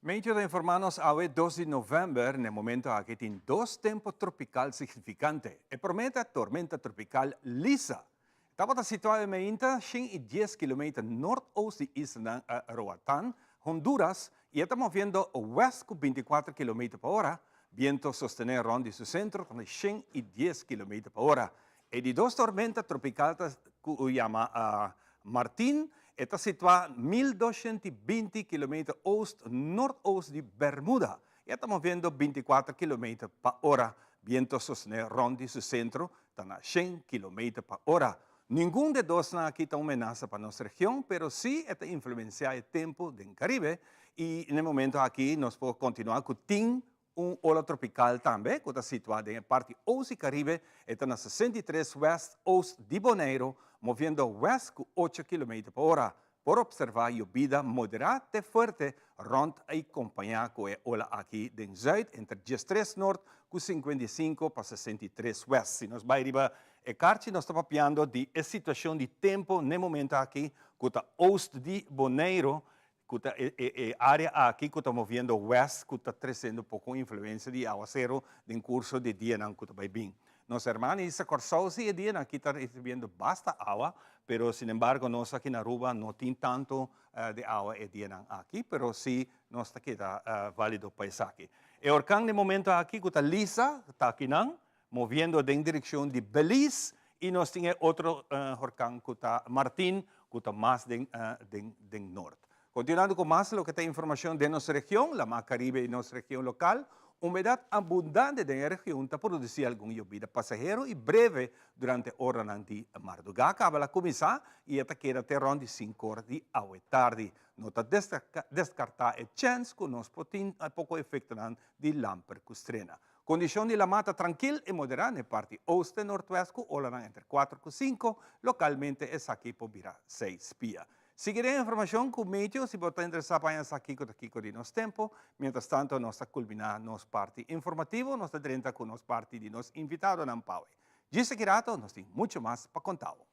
Meteo ta informa nos awe dos di november, n'e momento aki tin dos tempo tropical significante. E prome ta tormenta tropical Lisa. E tabata situa e meinta 110 kilometer noordoost di islanan Roatan, Honduras, y e ta moviendo west cu 24 kilometer pa ora. Biento sostene rond di su centro ta na 110 kilometer pa ora. E di dos tormenta tropical ta cu yama Martin, e ta situá 1220 kilometer oost noordoost di Bermuda i e ta moviendo 24 kilometer pa ora. Biento sostené rònt di su sentro ta na 100 kilometer pa ora. Ningun de dosnan aki ta un menasa pa nos region, pero sí e ta influensiá e tempu den Karibe i n'e momento aki nos por kontinuá ku tin Un ola tropical tambe cu ta situa den e parti oost di Caribe, e ta na 63 west oost di Boneiro, moviendo west cu ocho kilometer pa ora. Por observa yobida modera te fuerte rond y compaña cu e ola aki den zuid entre 13 noord cu 55 pa 63 west. Si nos bay riba e karchi nos ta papiando di e situacion di tempo n'e momento aki cu ta oost di Boneiro, ku ta e e área aki ku ta moviendo west ku ta tresiendo poko influensia di awasero den kurso di dianan ku ta bai bin. Nos hermana Isla Kòrsou si e dianan aki ta risibiendo basta awa, pero sinembargo nos aki na Aruba no tin tantu di awa e dianan aki, pero si nos ta keda válido pa esaki. E orkan den momento aki ku ta Lisa ta akinan moviendo den direkshon di Belize i nos tin e otro horkan ku ta Martin ku ta mas den den den nort. Kontinuando ku mas loke ta informashon den nos region, Lamar Karibe i nos region lokal, humedat abundante den e region ta produsí algun yobida pasahero i breve durante oranan di mardugá. Kaba la kuminsá i e ta keda te rònt di sinkor di awe tardi. No ta deskartá e chèns ku nos por tin poko efektonan di lamper ku strena. Kondishon di lamá ta trankil i moderá na e parti oost te nortwest ku olanan entre kuater ku sinku, lokalmente esaki por bira seis pia. Sigui den informashon ku meteo si bo ta interesá pa haña sa kiko ta kiko di nos tempu. Mientras tanto nos ta kulminá nos parti informativo, nos ta drenta ku nos parti di nos invitadonan pa awe. Djis aki rato nos tin muchu mas pa konta bo.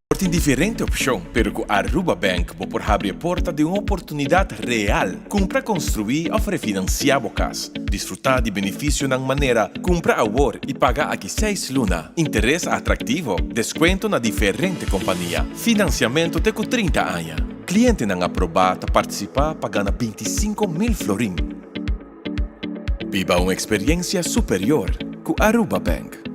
Por tin diferente opcion, pero cu Aruba Bank bo por habri e porta di un oportunidad real. Cumpra, construi of refinancia bo cas. Disfruta di beneficionan manera cumpra awor y paga aki seis luna, interes atractivo, descuento na diferente compania, financiamento te cu 30 aña. Clientenan aproba ta participa pa gana 25,000 florin. Biba un experiencia superior cu Aruba Bank.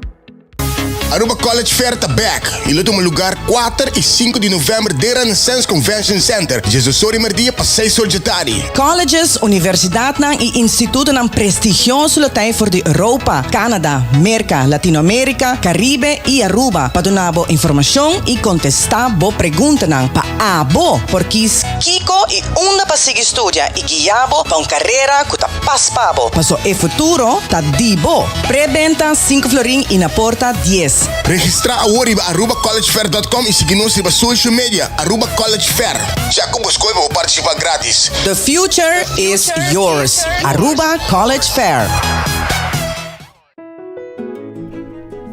Aruba College Fair ta bek y lo tuma lugar kuater y sinku di november den Renaissance Convention Center, diesdos or di merdia pa seis or dje tardi. Colleges, universidadnan y institutonan prestigioso lo ta ei for di Europa, Canada, Merca, Latinoamerica, Caribe y Aruba pa duna bo informacion y contesta bo preguntanan pa abo por kies kico y unda pa sigui studia y guia bo pa un carera cu ta pas pa bo. Paso e futuro ta di bo. Pre-benta sinku florin y na porta dies. Registra awor riba arubacollegefair.com y sigui nos riba social media Aruba College Fair. Check cu bo scoy pa bo participa gratis. The future is yours. Aruba College Fair.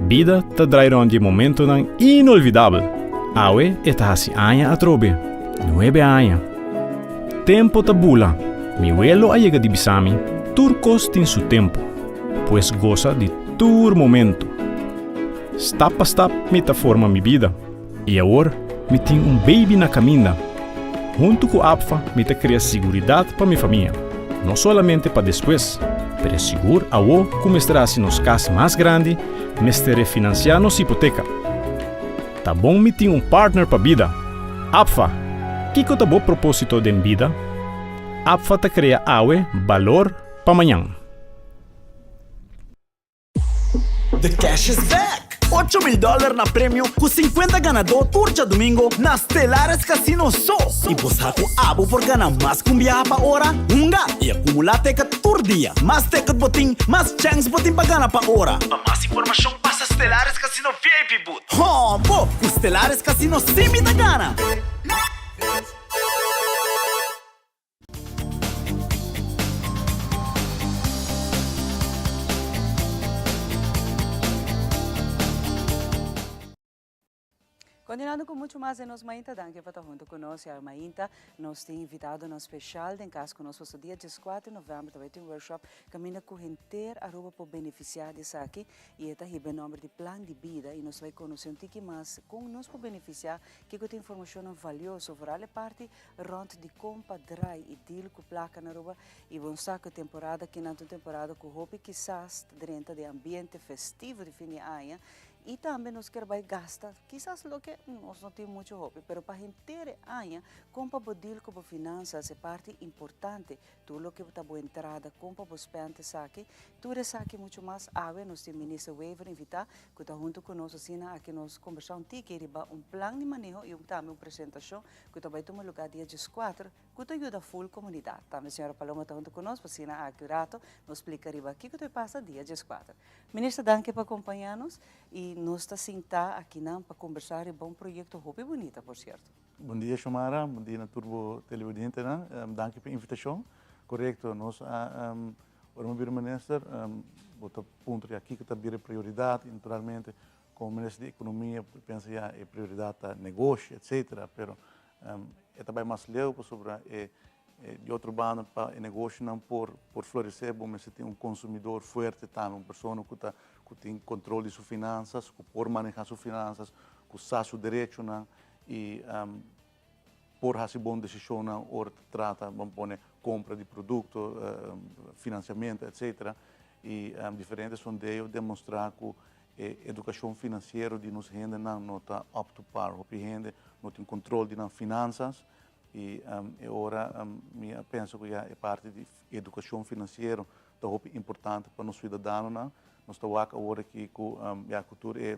Bida ta drai rond di momentonan inolvidabel. Awe e ta hasi aña atrobe. Nuebe aña. Tempo ta bula. Mi welo a yega di bisa mi, tur kos tin su tempo. Pues gosa di tur momento. Stap pa stap mi ta forma mi bida. I awor mi tin un baby na kaminda. Huntu ku APFA mi ta krea siguridat pa mi famia. No solamente pa despues, pero sigur awo ku mester hasi nos kas mas grandi, mester refinansiá nos hipoteka. Ta bon mi tin un partner pa bida. APFA! Kiko ta bo propósito den bida? APFA ta krea awe balor pa mañan. The cash is back! 8000 dollar na premio cu 50 ganador tur djadomingo na Stellaris Casino so! Y bo sa cu abo por gana mas cu un biaha pa ora? Hunga y acumula ticket tur dia! Mas ticket bo tin, mas chance bo tin pa gana pa ora! Pa mas informacion pasa Stellaris Casino VIP booth. Hombo! Cu Stellaris Casino si mi ta gana! Continuando cu mucho mas den nos mainta, danki pa ta hunto cu nos. Ya mainta nos tin invitadonan special den cas cu nos paso dia 14 di november ta bay tin un workshop caminda cu henter Aruba por beneficia di esaki y e ta hiba e nomber di Plan di Bida y nos ta bay conoce un tiki mas con nos por beneficia, kico ta informacionnan valioso, vooral e parti Rond di kon pa drai i deal ku plaka na Aruba i bon sa ku e temporada kinan ta un temporada ku hopi kisas ta drenta den ambiente festivo di fin di aña i tambe nos kier bai gasta kisas loke nos no tin muchu hopi pero pa henter e aña kon pa bo deal ku bo finansas e parti importante Tur loke ta bo entrada, kon pa bo spend esaki, tur esaki mucho mas awe nos tin Minister Wever invita ku ta hunto ku nos asina aki nos kombersá un tiki riba un plan di maneho i un tambe un presentashon ku ta bai tuma lugá dia dieskuater ku ta yuda ful komunidat. Tambe señora Paloma ta hunto ku nos pa asina aki un rato nos splika riba kiko ta bai pasa dia dieskuater. Minister danki pa kompañá nos i nos ta sintá akinan pa kombersá riba un proyekto hopi bunita por sierto. Bon dia Shomara, bon dia na tur bo televidentenan. Danki pa e invitashon. Korekto, nos a ora mi a bira minister, bo ta puntra ya kiko ta bira e prioridat i naturalmente komo minister di ekonomia bo pensa ya e prioridat ta negoshi etsetera, pero e ta bai mas leu pasobra e di otro banda pa e negoshinan por por floresé bo mester tin un konsumidor fuerte tambe, un persona ku ta ku tin kontrol di su finansas, ku por maneha su finansas, ku sa su derechonan. i por hasi bon desishonnan ora ta trata, ban pone, kompra di produkto, finansiamentu, etsetera. I diferente sondeo demostrá ku e edukashon finansiero di nos hendenan no ta up to par. Hopi hende no tin kontrol di nan finansas i e ora mi a pensa ku ya e parti di edukashon finansiero ta hopi importante pa nos siudadanonan. Nos ta wak awor aki ku ya ku tur e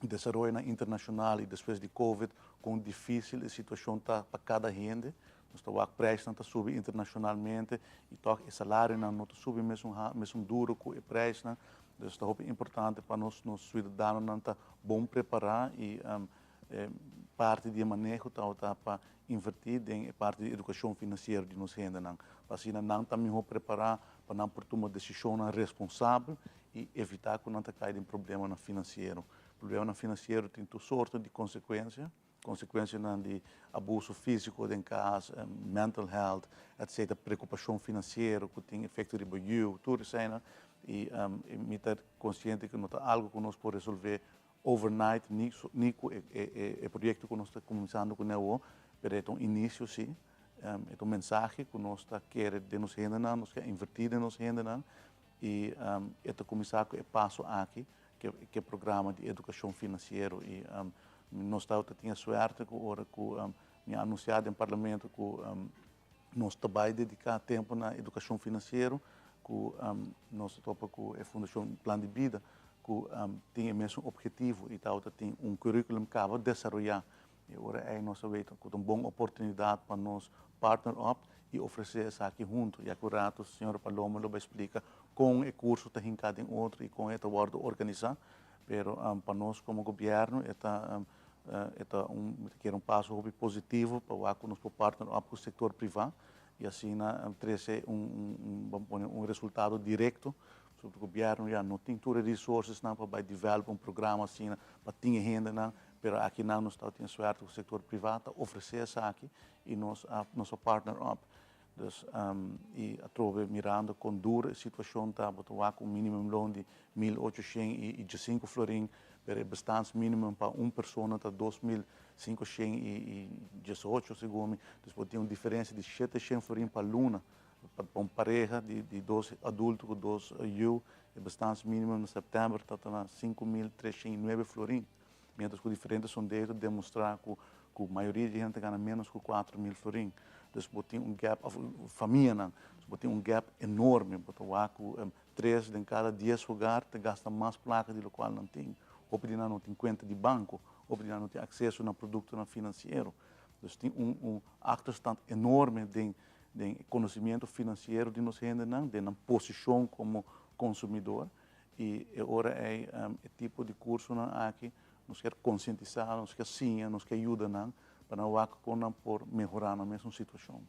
desaroyonan internashonal i despues di covid kon difísil e situashon ta pa kada hende. Nos ta wak preisnan ta subi internashonalmente i tòg e salarionan no ta subi mesun mesun duro ku e preisnan. Dus ta hopi importante pa nos nos suidadanonan ta bon prepará i parti di e maneho tabata pa invertí den e parti di edukashon finansiero di nos hendenan pa asina nan ta mihó prepará pa nan por tuma desishonnan responsabel i evitá ku nan ta kai den problemanan finansiero. Problemanan finansiero tin tur sorto di konsekuensia, konsekuensianan di abuso físiko den kas, mental health, etsetera, preokupashon finansiero ku tin efekto riba yu, tur eseinan. I mi ta konsiente ku no ta algu ku nos por resolvé overnight ni ni ku e proyekto ku nos ta kuminsando kuné awor, pero e ta un inisio sí. E ta un mensahe ku nos ta kere den nos hendenan, nos ke invertí den nos hendenan I e ta kuminsá ku e paso aki, ku e programa di edukashon finansiero. I nos tabata tin e suerte ku ora ku mi a anunsiá den parlamento ku nos ta bai dediká tempu na edukashon finansiero, ku nos ta topa ku e Fundashon Plan di Bida ku tin e mesun ophetivo i tabata tin un curriculum kaba desaroyá. E ora ei nos a weten ku ta un bon oportunidat pa nos partner up i ofresé esaki huntu. Ya ku rato señora Paloma lo bai splika kon e kurso ta hinká den otro i kon e ta wòrdu organisá. Pero pa nos komo gobièrnu e ta e ta un mi ta kere un paso hopi positivo pa wak ku nos por partner up ku sektor privá i asina trese un un ban pone un resultado direkto. Pasobra gobièrnu ya no tin tur e resourcesnan pa bai develop un programa asina pa tin e hendenan. Pero akinan nos tabatin e suerte ku sektor privá ta ofresé esaki i nos a nos a partner up. Dus i atrobe mirando kon duro e situashon ta, bo ta wak un minimumloon di 1815 florin, pero e bestaansminimum pa un persona ta 2518 segun mi. Dus bo tin un diferensia di 700 florin pa luna pa un pareha di dos adulto ku dos yu, e bestaansminimum na sèptèmber ta na 5309 florin. Mientras ku diferente sondeo ta demostrá ku. ku mayoria di hende ta gana ménos ku 4000 florin. Dus bo tin un gap, òf famianan, dus bo tin un gap enorme. Bo ta wak ku tres den kada dies hogar ta gasta mas plaka di lokual nan tin. Hopi di nan no tin kuenta di banko, hopi di nan no tin akseso na produktonan finansiero. Dus tin un un achterstand enorme den den e konosimiento finansiero di nos hendenan, den nan posishon komo konsumidor. I e ora ei e tipo di kursonan aki nos kier konsientisá, nos kier siña, nos kier yuda nan pa nan wak kon nan por mehorá nan mesun situashon.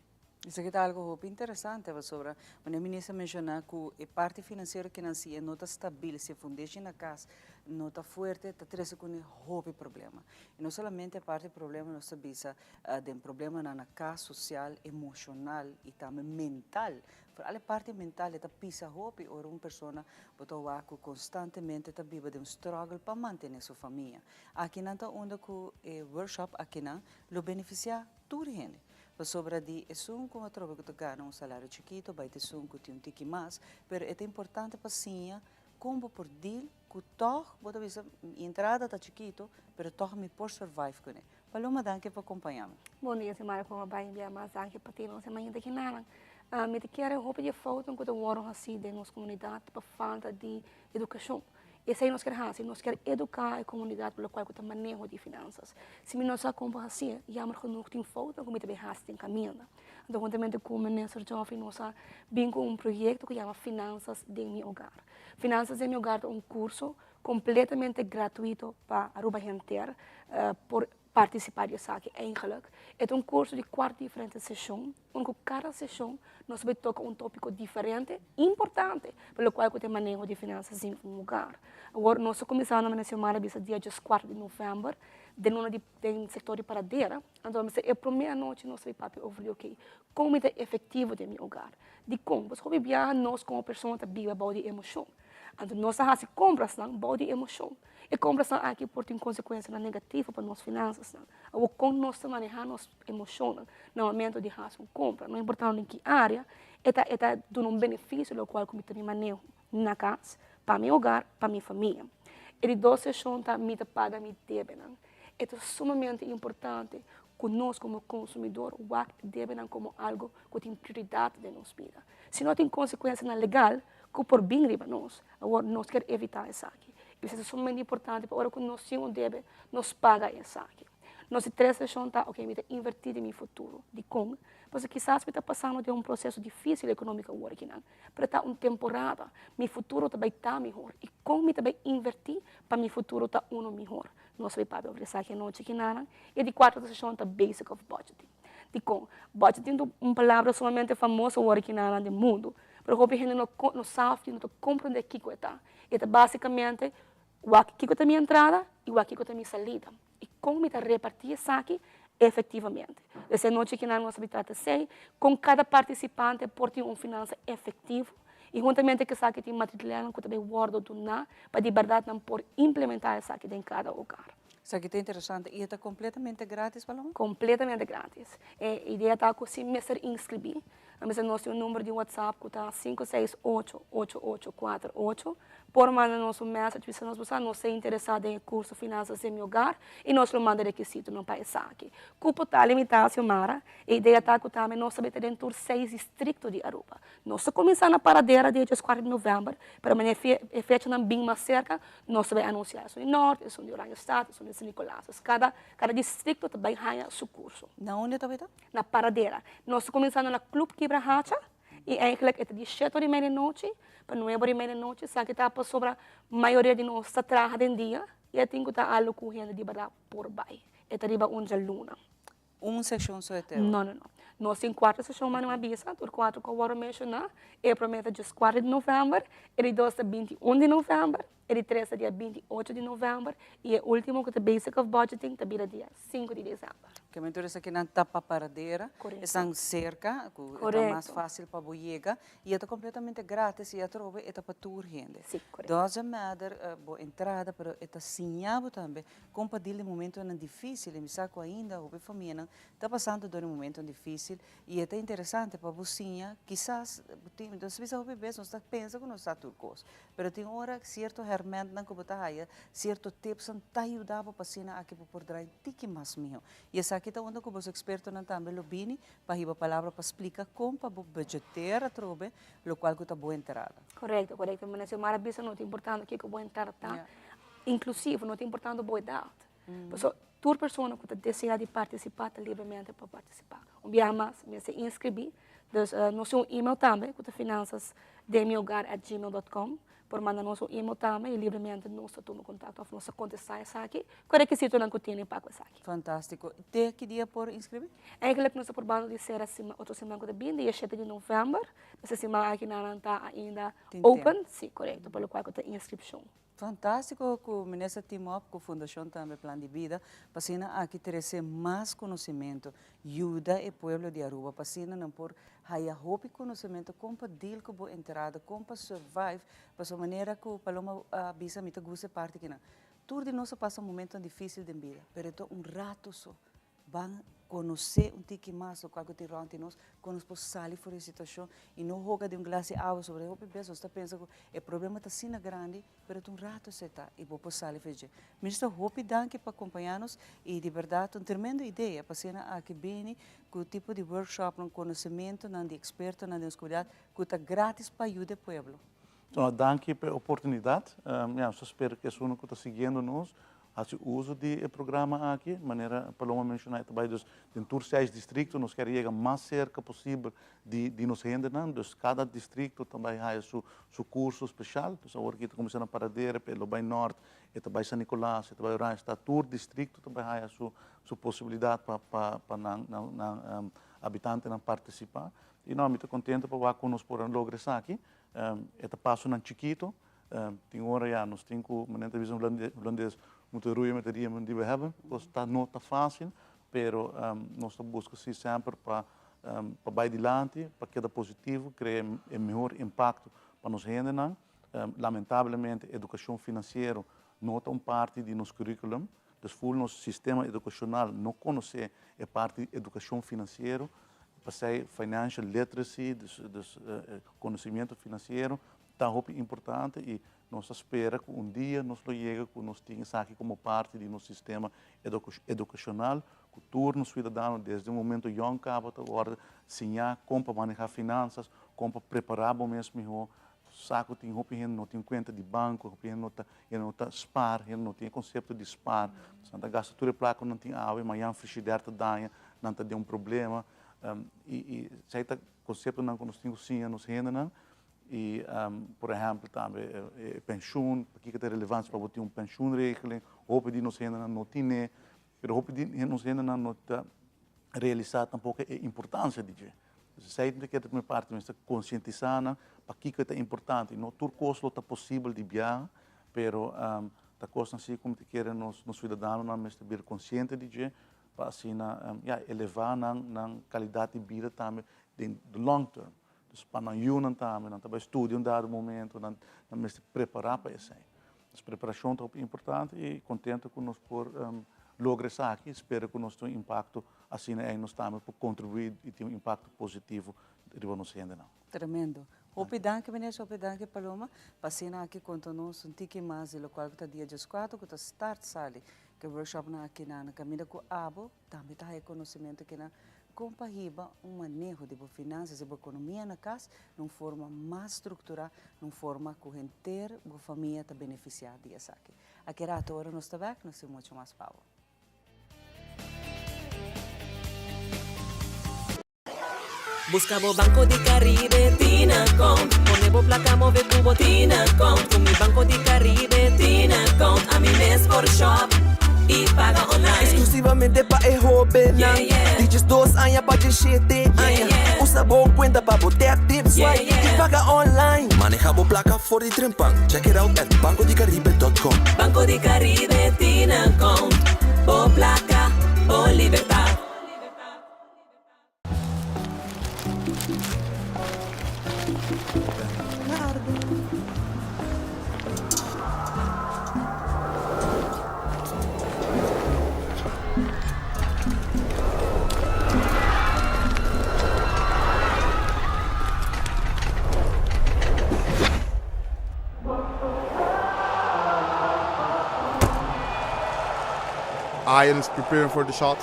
Esaki ta algo hopi interesante pasobra manera minister a menciona cu e parti financiero kinan si e no ta stabil, si e fundeshi na cas no ta fuerte ta trece cune hopi problema. Y no solamente e parti problema nos ta bisa den problemanan na cas, social, emocional y tambe mental. Vooral e parti mental e ta pisa hopi ora un persona bo ta wak cu constantemente ta biba den un struggle pa mantene su famia. Akinan ta unda cu e workshop akinan lo beneficia tur hende. Pasobra di esun ku atrobe ku ta gana un salario chikito bai ta esun ku tin un tiki mas, pero e ta importante pa siña kon bo por deal ku tòg bo ta bisa mi entrada ta chikito pero tòg mi por survive kuné. Paloma danki pa kompañá mi. Bon dia Xiomara kon a bai bia mas danki pa tene nos e mainta kinanan. Mi ta kere hopi di e foutnan ku ta wòrdu hasi den nos komunidat pa falta di edukashon. Esei nos kier hasi, nos kier eduká e komunidat pa lokual ku ta maneho di finansas. Si mi no sa kon pa hasié, jammer genoeg tin foutnan ku mi ta bin hasi den kaminda. Anto huntamente ku Minister Geoffrey nos a bin ku un proyekto ku yama Finansas den mi Hogar. Finansas den mi Hogar ta un kurso kompletamente gratuito pa Aruba henter por partisipá di esaki eigenlijk. E ta un kurso di kuater diferente seshon. Un ku kada seshon nos ta bai toka un tópiko diferente, importante, pa lokual ku ta e maneho di finansas den un hogar. Awor nos ta kuminsá na manera Xiomara a bisa dia dieskuater di novèmber den una di den sektor di Paradera. Anto mi sa e promé anochi nos ta bai papia over di oke, kon mi ta efektivo den mi hogar? Dikon? Pasobra hopi biaha nos komo persona ta biba bou di emoshon. Anto nos ta hasi komprasnan bou di emoshon. E komprasnan aki por tin konsekuensianan negativo pa nos finansasnan. Awor kon nos ta manehá nos emoshonnan na momento di hasi un kompra, no importando den ki área, e ta e ta duna un benefisio lokual ku mi ta mi maneho na kas, pa mi hogar, pa mi famia. E di dos seshon ta mi ta paga mi debenan. E ta sumamente importante ku nos komo konsumidor wak debenan komo algu ku tin prioridat den nos bida. Si no tin konsekuensianan legal ku por bin riba nos, awor nos kier evitá esaki. I esei ta sumamente importante pa ora ku nos tin un debe, nos paga esaki. Nos di tres seshon ta, ok, mi ta invertí den mi futuro. Dikon? Pasobra kisas mi ta pasando den un proseso difísil ekonómiko awor akinan, pero ta un temporada. Mi futuro ta bai ta mihor. I kon mi ta bai invertí pa mi futuro ta uno mihor? Nos ta bai papia over esaki anochi kinanan. I e di kuarto seshon ta basic of budgeting. Dikon? Budgeting ta un palabra sumamente famoso awor kinanan den mundu, pero hopi hende no no sa òf no ta komprondé kiko e ta. E ta básikamente wak kiko ta mi entrada i wak kiko ta mi salida. I kon mi ta repartí esaki efektivamente. Des e nochi kinan nos a bi trata esei, kon kada partisipante por tin un finansa efektivo i huntamente ku esaki tin materialnan ku ta bai wòrdu duná pa di bèrdat nan por implementá esaki den kada hogar. Esaki ta interesante. I e ta kompletamente grátis, Paloma? Kompletamente grátis. E idea ta ku si mester inskribí, a mester nos tin un number di WhatsApp ku ta sinku seis ocho, ocho ocho kuater ocho. Por manda nos un message bisa nos bo sa nos ta interesa den e curso Finanzas den mi Hogar y nos lo manda requisitonan pa esaki. Cupo ta limita Xiomara, e idea ta cu tambe nos ta bay ta den tur seis districto di Aruba. Nos ta cuminsa na Paradera dia dieskuater di november, pero manera e fechanan bin mas cerca nos ta bay anuncia esun di Noord, esun di Oranjestad, esun di San Nicolas. Pues cada cada districto ta bay haya su curso. Na unda ta bay ta? Na Paradera. Nos ta cuminsando na Club Kibrahacha. I eigenlijk e ta di shete ora i media nochi pa nuebe ora i media nochi, esaki ta pasobra mayoria di nos ta traha den dia i e tin ku ta algu ku hende di bèrdat por bai. E ta riba un djaluna. Un seshon so e te? No, no, no. Nos tin kuater seshon mane a bisa, tur kuater ku a wòrdu menshoná. E promé ta dieskuater di novèmber, e di dos ta 21 di novèmber, e di tres ta dia 28 di novèmber i e último ku ta Basic of Budgeting ta bira dia sinku di desèmber. Ke men tur esakinan ta pa Paradera, esnan serka, ku e ta mas fásil pa bo yega i e ta kompletamente gratis i atrobe e ta pa tur hende. Doesn't matter bo entrada pero e ta siña bo tambe kon pa deal den momentonan difísil i mi sa ku ainda hopi famianan ta pasando dor e momentonan difísil i e ta interesante pa bo siña kisas bo tin, nos bisa hopi bes nos ta pensa ku nos sa tur kos Pero tin ora cierto hermentnan cu bo ta haya, cierto tipsnan ta yuda bo pa asina aki bo por draai tiki mas miho. Y esaki ta unda cu boso expertonan tambe lo bini pa hiba palabra pa splica con pa bo budgeteer atrobe locual cu ta bo entrada. Correcto, correcto. Mane Xiomara bisa no ta importante kico bo entrada ta, inclusivo no ta importante bo edad. Pasobra tur persona cu ta desea di participa ta libremente pa participa. Un biaha mas mester inscribi, dus nos tin un email tambe cu ta finanzasdenmihogar@gmail.com por manda nos un email tambe y libremente nos ta tuma contacto of nos ta contesta esaki cu e requisitonan cu tene pa cu esaki. Fantastico. Te ki dia por inscribi? Eigenlijk nos ta probando di cera otro siman cu ta bin, dia shete di november. Dus e siman aki nan ta ainda open. Si, corecto, pa locual cu ta inscripcion. Fantástiko ku Minister team up ku Fundashon tambe Plan di Bida pa asina aki trese mas konosementu, yuda e pueblo di Aruba pa asina nan por haya hopi konosementu kon pa deal ku bo entrada, kon pa survive, pasobra manera ku Paloma a bisa mi ta gusta e parti kinan. Tur di nos a pasa momentonan difisil den bida, pero e ta un rato so. Ban konosé un tiki mas lokual ku tin rònt di nos, kon nos por sali for di e situashon i no hoga den un glas di awa sobre hopi bes nos ta pensa ku e problema ta asina grandi, pero ta un rato esei ta i bo por sali for di dje. Minister hopi danki pa kompañá nos i di bèrdat un tremendo idea pa asina aki bini ku tipo di workshopnan, konosementunan di ekspertonan den nos komunidat ku ta gratis pa yuda e pueblo. No, danki pa e oportunidat. Ya, nos ta spera ku esun ku ta siguiendo nos Hasi uso di e programa aki, manera Paloma a menciona e ta bay dus den tur seis districto, nos kier yega mas cerca posibel di di nos hendenan, dus cada districto ta bay haya su su curso special, dus awor aki ta cuminsa na Paradera, e lo bay Noord, e ta bay San Nicolas, e ta bay Oranjestad, tur districto ta bay haya su su posibilidad pa pa pa nan nan nan habitantenan participa y no mi ta contento pa wak cu nos por a logra esaki, e ta pasonan chikito, Tin ora ya nos tin ku, manera ta bisa en hulandes, moeten roeien met de riemen die we hebben. Pues ta no ta fácil, pero nos ta buska si semper pa pa bai dilanti, pa keda positivo, krea e mehor impakto pa nos hendenan. Lamentablemente edukashon finansiero no ta un parti di nos curriculum, dus ful nos sistema edukashonal no konosé e parti di edukashon finansiero, pasei financial literacy, dus dus konosimiento finansiero Ta hopi importante y nos ta spera cu un dia nos lo yega cu nos tin esaki como parti di nos sistema educacional, cu tur nos ciudadano desde un momento yong caba ta wordo siña con pa maneha finanzas, con pa prepara bo mes miho. Sa cu tin hopi hende no tin cuenta di banco, hopi hende no ta hende no ta spaar, hende no tin e concepto di spaar. Nan ta gasta tur e placa cu nan tin awe, mañan frigidair ta daña, nan ta den un problema. Y y esey ta conceptonan cu nos tin cu siña nos hendenan. I por ehèmpel tambe e penshun, pakiko ta relevante pa bo tin un penshunregeling, hopi di nos hendenan no tine, pero hopi di nos hendenan no ta realisá tampoko e importansia di dje. Entonces esei ta keda prome parti, mester konsientisá nan pakiko e ta importante, no tur kos lo ta posibel di biaha, pero ta kosnan si ku mi ta kere nos siudadanonan mester bira konsiente di dje pa asina ya elevá nan nan kalidat di bida tambe den de long term. Dus pa nan yunan tambe, nan ta bai studia un dado momento, nan nan mester prepará pa esei. Dus preparashon ta hopi importante i kontento ku nos por logra esaki, spera ku nos tin un impakto asina ei nos tambe por kontribuí i tin un impakto positivo riba nos hendenan. Tremendo. Hopi danki meneer, hopi danki Paloma pa asina aki konta nos un tiki mas di lokual ku ta dia dieskuater ku ta start sali ku e workshopnan aki na kaminda ku abo Tambe ta haya konosementu kina kon pa hiba un maneho di bo finansas, di bo ekonomia na kas na un forma mas strukturá, na un forma ku henter bo famia ta benefisiá di esaki. Aki rato ora nos ta bèk, nos tin muchu mas pa bo. Busca bo Banco di Caribe Tinacount Pone bo placa move cu bo Tinacount Cu mi Banco di Caribe Tinacount Ami mes por shop y paga online. Exclusivamente pa e hobennan di diesdos aña pa diesshete aña. Usa bo cuenta pa bo tap, tip, swipe y paga online. Maneha bo placa for di trempan. Check it out at bancodicaribe.com. Banco di Caribe Tinacount Bo placa, bo libertad. Ian is preparing for the shot.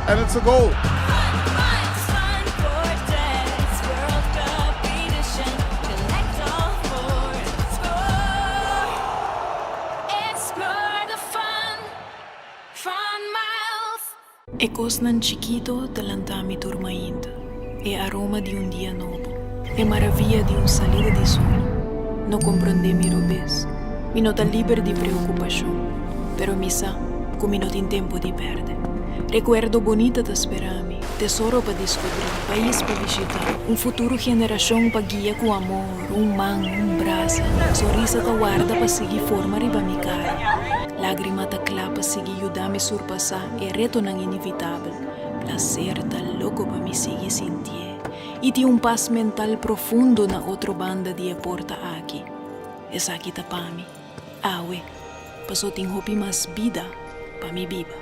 And it's a goal. E cosnan chikito ta lanta mi tur mainta, e aroma di un dia nobo, e maravia di un salida di solo. No comprende mi robes, mi no ta liber di preocupacion, pero mi sa cu mi no tin tempo di perde. Recuerdo bonita ta spera mi, tesoro pa descubri, pais pa bishita, un futuro generacion pa guia cu amor, un man, un brasa, sonrisa ta warda pa sigui forma riba mi cara. Lágrima ta kla pa sigui yuda mi surpasá e retonan inevitabel. Plaser ta loko pa mi sigui sintié i tin un pas mental profundo na otro banda di e porta aki. Esaki ta pa mi, awe, pasó tin hopi mas bida pa mi biba.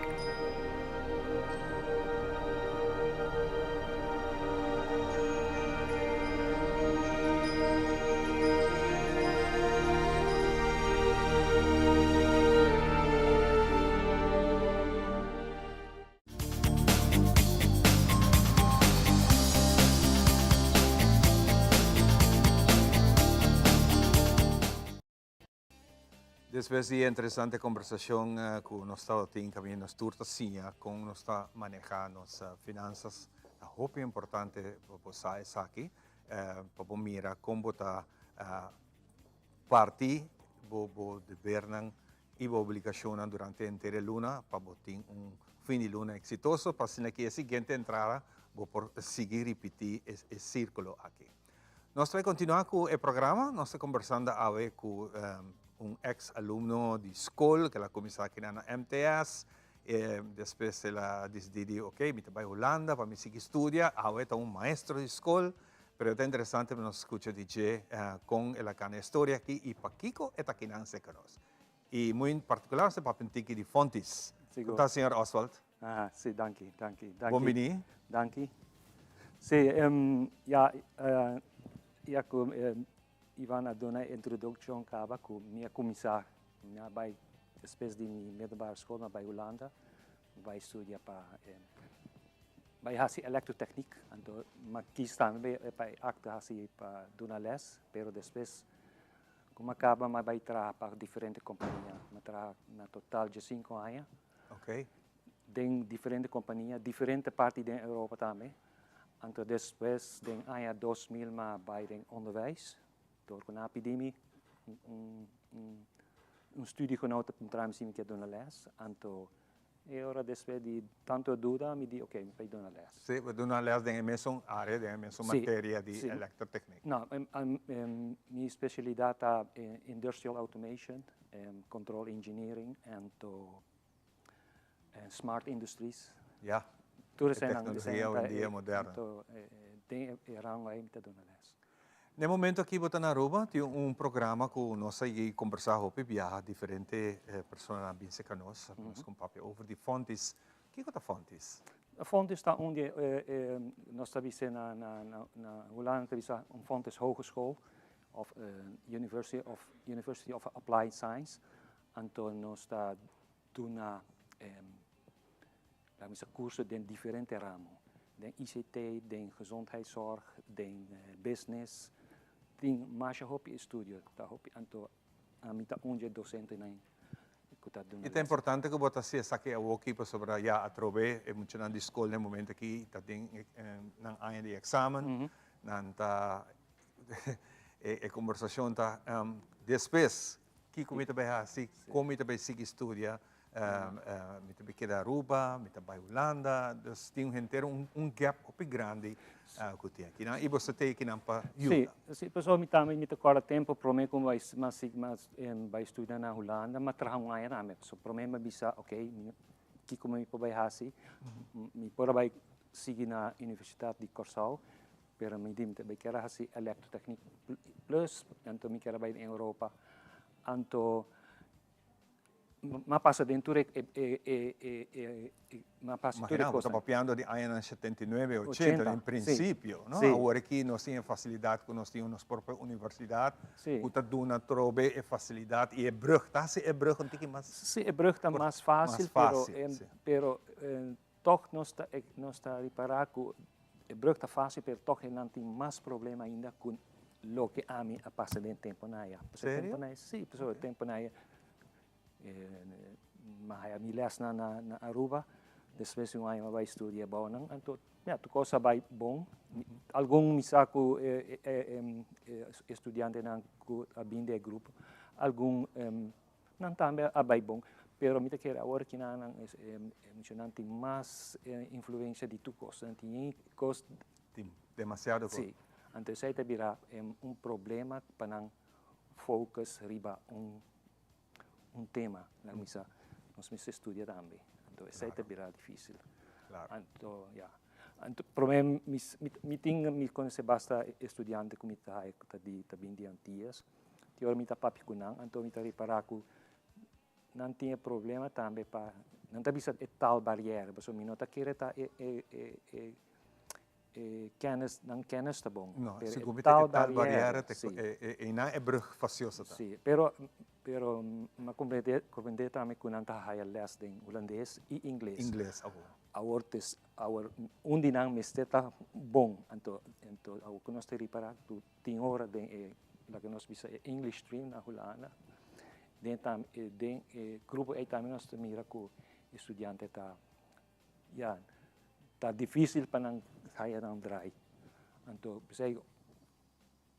Despues di e interesante kombersashon ku nos tabatin kaminda nos tur ta siña kon nos ta manehá nos finansas, ta hopi importante pa bo sa esaki, pa bo mira kon bo ta parti bo bo debernan i bo obligashonnan durante henter e luna pa bo tin un fin di luna eksitoso pa asina ki e siguiente entrada bo por sigui ripití e sírkulo aki. Nos ta bai kontinuá ku e programa. Nos ta kombersando awe ku un eks alumno di skol ku el a kuminsá akinan na MTS. Despues el a disidí di ok mi ta bai Hulanda pa mi sigui studia. Awe ta un maestro di skol. Pero ta interesante pa nos skucha di dje kon el a kana e storia aki i pakiko e ta akinan serka nos. I muy en partikular nos ta papia un tiki di Fontis. Kon ta señor Oswald? Aha, si, danki, danki, danki. Bon bini. Danki. Si, ya, ya ku Ivan a duna e introdukshon kaba ku mi a kuminsá, mi a bai despues di mi middelbare skol mi a bai Hulanda, mi bai studia pa bai hasi elektrotechniek, anto mi a kis tambe pa e akto hasi pa duna les, pero despues ku mi a kaba mi a bai traha pa diferente kompania, mi a traha na total diesinko aña. Ok. Den diferente compania, diferente parti den Europa tambe. Anto despues den aña 2000 m'a bai den onderwijs, door cu nan a pidi mi un, un, un studiegenoot ta puntra mi si mi kier duna les. Anto e ora despues di tanto duda mi di ok, mi bai duna les. Si, bo duna les den e mesun area, den e mesun materia di elektrotechniek. No, mi specialidad ta industrial automation. Control engineering anto smart industries. Ya, Tur e eseinan tecnologia hoy en dia moderno. Anto den e rango ei mi ta duna les. Na e momento aki bo ta na Aruba, tin un programa cu nos a yega combersa hopi biaha, diferente personanan a bin cerca nos, nos con papia over di Fontis. Kico ta Fontis? Fontis ta un di e, nos ta bisa na Hulanda ta bisa un Fontis Hogeschool. of University of University of Applied Science, anto nos ta duna laat me zeggen curso den diferente ramo, den ICT, den gezondheidszorg, den business, tin masha hopi estudio, ta hopi, anto ami ta un dje docentenan ku ta duna I ta les. importante ku bo ta hasi esaki awoki pasobra ya atrobe e muchanan di skol na e momento aki ta den nan aña di examen, nan ta E kombersashon ta despues, kiko mi ta bai hasi, kon mi ta bai sigui studia, mi ta bai keda Aruba, mi ta bai Hulanda, dus tin henter un gap hopi grandi ku tin akinan i boso ta akinan pa yuda. Si, si, pasobra mi tambe mi ta kòrda tempu promé ku mi bai studia na Hulanda, mi a traha un aña tambe, pasobra promé mi a bisa, ok, kiko mi por bai hasi, mi por a bai. sigui na Universidat di Kòrsou, pero mi di mi ta bai kier a hasi Elektrotechniek Plus, anto mi kier a bai den Europa. Anto m'a pasa den tur e e e e e m'a pasa tur e Imagina, bo ta kosnan. papiando di añanan 79, 80, 80, den sí. principio, no? Sí. Awor aki nos tin e facilidad cu nos tin nos propio universidad, Sí. cu ta duna trobe e facilidad y e brug, ta haci e brug un tiki mas Sí, e brug ta por mas fácil, mas pero fácil, sí. pero tog nos ta nos ta ripará cu e brug ta fácil, pero tog nan tin mas problema ainda cu loke ami a pasa den temponan aya. Pasobra Serio? temponan aya, sí, pasobra temponan aya mi a haya mi lesnan na na Aruba, despues di un aña mi a bai studia abounan, anto ya tur cos a bai bon. Algun mi sa cu e e e studiantenan cu a bin den e grupo, algun Nan tambe a bai bon, pero mi ta kere awor ki nan nan muchanan tin mas influencia di tur cos, nan tin cos. Tin demasiado cos. Si, anto esey ta bira un problema pa nan focus riba un un tema, nan misa nos mester studia tambe, anto esey ta bira dificil. Anto ya, anto prome mi mi tin mi conoce basta estudiante cu mi ta haya cu ta di ta bin di Antillas. Tin ora mi ta papia ku nan, anto mi ta ripará ku nan tin e problema tambe pa, nan ta bisa e taalbarrière, pasobra mi no ta kere ta e e e e e kennis, nan kennis ta bon, No, pero si e ku mi ta e taalbarrière, taalbarrière te si. e e einan e brug fasioso ta. Si, pero pero mi a komprendé komprendé tambe ku nan ta haya lès den hulandes i ingles. Ingles, awor. Awor tes awor un di nan mester ta bon, anto anto awor ku nos ta ripará ku Tin ora den e loke nos bisa e English stream na Hulanda, den tam den e grupo ei tambe nos ta mira ku e studiante ta ya ta dificil pa nan haya nan draai. Anto p'esei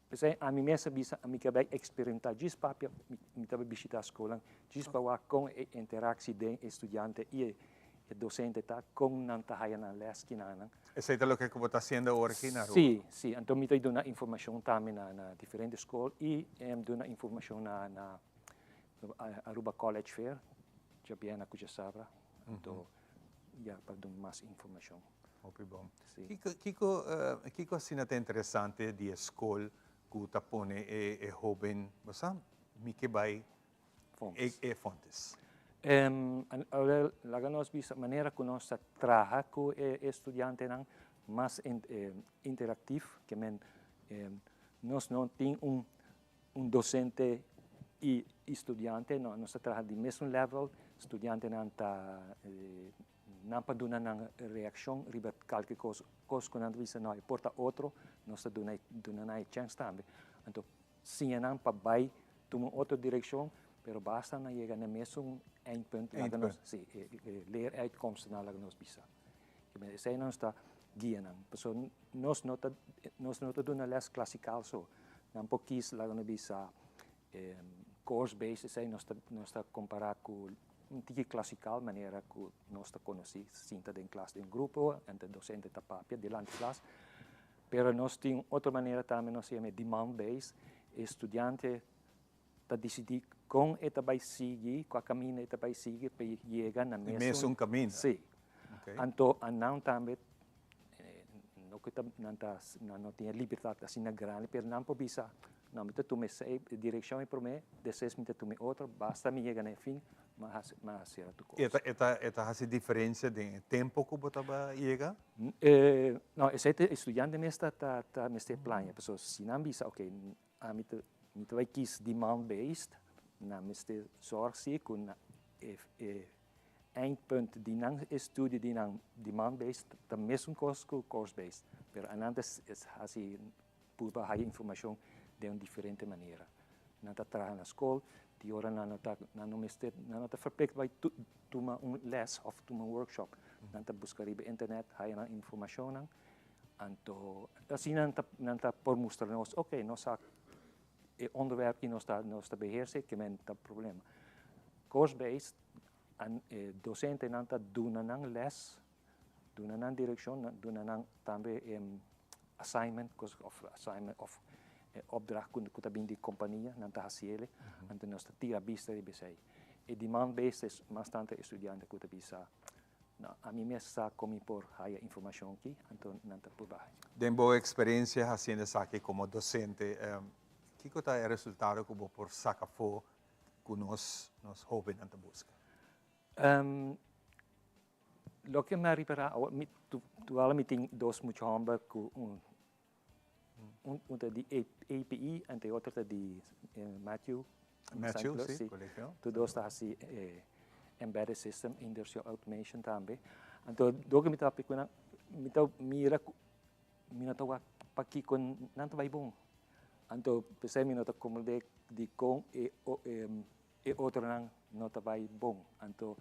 p'esei ami mes a bisa ami ke bai experimenta djis papia mi ta bai bishita skolnan djis pa wak kon e interaktie den e studiante i e E docente ta con nan ta haya nan les kinanan. Esey ta loke cu bo ta haciendo awor aki na Aruba? Sí, sí. Anto mi ta duna informacion tambe na na diferente school y duna informacion na na Aruba College Fair djabièrnè cu djasabra. Anto ya pa duna mas informacion. Hopi bon. Sí. Kico kico kico asina ta interesante di e school cu ta pone e e hoben, bo sa, mi ke bay Fontes. E Fontes. Laga nos bisa manera ku nos ta traha ku e estudiantenan mas interaktif, ke men nos no tin un un dosente i studiante, no, nos ta traha di mesun level, studiantenan ta nan pa duna nan reakshon riba kalke kos, kos ku nan ta bisa no e por ta otro, nos ta duna duna nan e chèns tambe. Anto Siña nan pa bai tuma un otro direccion, pero basta nan yega na e mesun eindpunt, laga nos, si, e leeruitkomstennan laga nos bisa. Esei nos ta guia nan. Pasobra nos no ta, nos no ta duna les klasikal so. Nan por kis laga nos bisa course based, esei nos ta, nos ta kompara ku un tiki klasikal manera ku nos ta konosí, sinta den klas den grupo, ente dosente ta papia dilanti klas. Pero nos tin un otro manera tambe, nos yama e demand based, e studiante ta disidí kon e ta bai sigui, kua kaminda e ta bai sigui pa e yega na E mesun kaminda. Sí. Anto nan tambe, no ku ta nan ta nan no tin e libertat asina grandi, pero nan por bisa, no mi ta tuma esei direkshon e promé, despues mi ta tuma e otro, basta mi yega na e fin, mi a hasi mi a hasi tur kos. E ta e ta e ta hasi diferensia den e tempo ku bo ta bai yega? No, esei ta e studiante mes ta ta ta mester plania, pasobra si nan bisa ok, ami ta mi ta bai kis demand based, nan mester zorg si ku na e e eindpunt di nan estudio di nan demand based ta mesun kos ku course based, pero anan ta hasi purba haya informashon den un diferente manera. Nan ta traha na skol, di ora nan no ta nan no mester nan no ta verplicht bai tuma un les of tuma un workshop. Nan ta buska riba internet, haya nan informashonnan, anto asina nan ta nan ta por mustra nos, ok, nos sa e onderwerp ki nos ta nos ta beheerse, kimen ta problema. Course based, e dosentenan ta duna nan les, duna nan direkshon, duna nan tambe assignment of assignment of opdracht ku ta bin di kompania, nan ta hasi ele, anto nos ta tira bista riba esei. E demand based es mas tantu e studiante ku ta bisa. No, ami mes sa kon mi por haya informashon aki, anto nan ta purba haya. Den bo eksperensia hasiendo esaki komo dosente, kiko ta e resultado ku bo por saka afó ku nos nos hóbennan ta buska? Loke mi a ripará awor, mi tual mi tin dos mucha hòmber ku un un ta di APE en e otro ta di Matthew. Matthew, si, colegio. Tur dos ta hasi embedded system, industrial automation tambe. Anto dor ku mi ta papia ku nan, mi ta mira ku mi no ta wak pakiko nan ta bai bon. Anto p'esei mi no ta komprendé dikon e e otronan no ta bai bon. Anto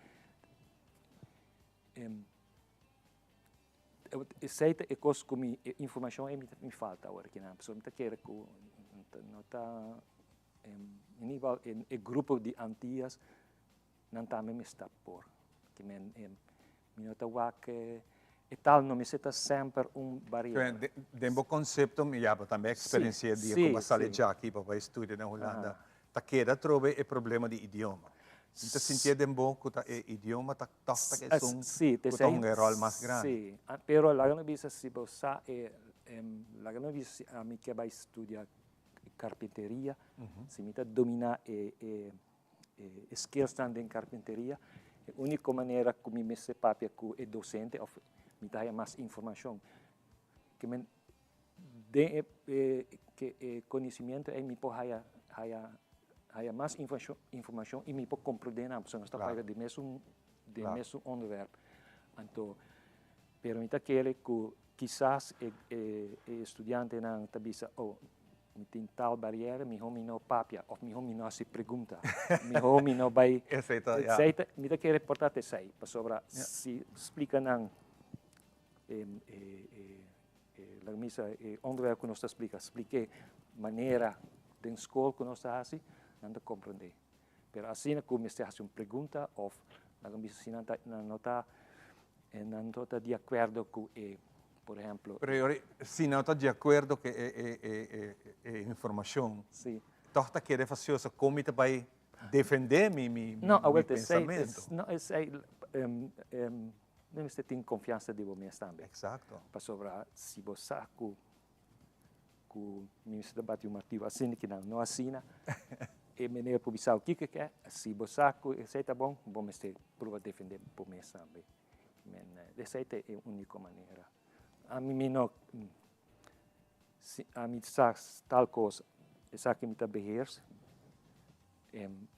esei ta e kos ku mi, e informashon ei mi falta awor akinan. Pasobra mi ta kere ku no ta, in ieder geval e grupo di Antias nan tambe mester por. Ki men mi no ta wak e taal no mester ta semper un bariera. Den bo konsepto, mi ya bo tambe a eksperensiá dia ku bo a sali djaki pa bai studia na Hulanda, ta keda atrobe e problema di idioma. Mi ta sintié den bo ku ta e idioma ta tòg ta esun ku ta hunga e ròl mas grandi. Sí, pero laga mi bisa si bo sa e, laga mi bisa si ami ke bai studia karpinteria, si mi ta dominá e E skillsnan den karpinteria, e úniko manera ku mi mester papia ku e dosente òf mi ta haña mas informashon. Ke men den e ke e konosimiento ei mi por haya haya haya mas informashon i mi por komprendé nan pasobra nos ta papia di mesun di mesun onderwerp. Anto pero mi ta kere ku kisas e e estudiantenan ta bisa oh Mi tin tal bariera, mihó mi no papia òf mihó mi no hasi pregunta, mihó mi no bai. Esei ta, ya. Esei ta, mi ta kere por ta esei, pasobra si splika nan e, e, e, laga mi bisa, e onderwerp ku nos ta splika, splik'é manera den skol ku nos ta hasi, nan ta komprendé. Pero asina ku mester hasi un pregunta òf laga mi bisa si nan ta, nan no ta, nan no ta di akuerdo ku e, por ehemplo. Pero yori, si nan ta di akuerdo ku e, e, e, e informashon, Si. tòg ta keda fasioso kon mi ta bai defendé mi, mi, No, mi awel esei, pensamentu. no, esei, bo mester tin konfiansa di bo mes tambe. Eksakto. Pasobra si bo sa ku ku mi mester ta bati un martiu asina ki nan no asina, e meneer por bisa kiko ke, si bo sa ku esei ta bon, bo mester proba defende bo mes tambe. Men esei ta e uniko manera. Ami mi no, si ami sa tal kos, esaki mi ta beheers,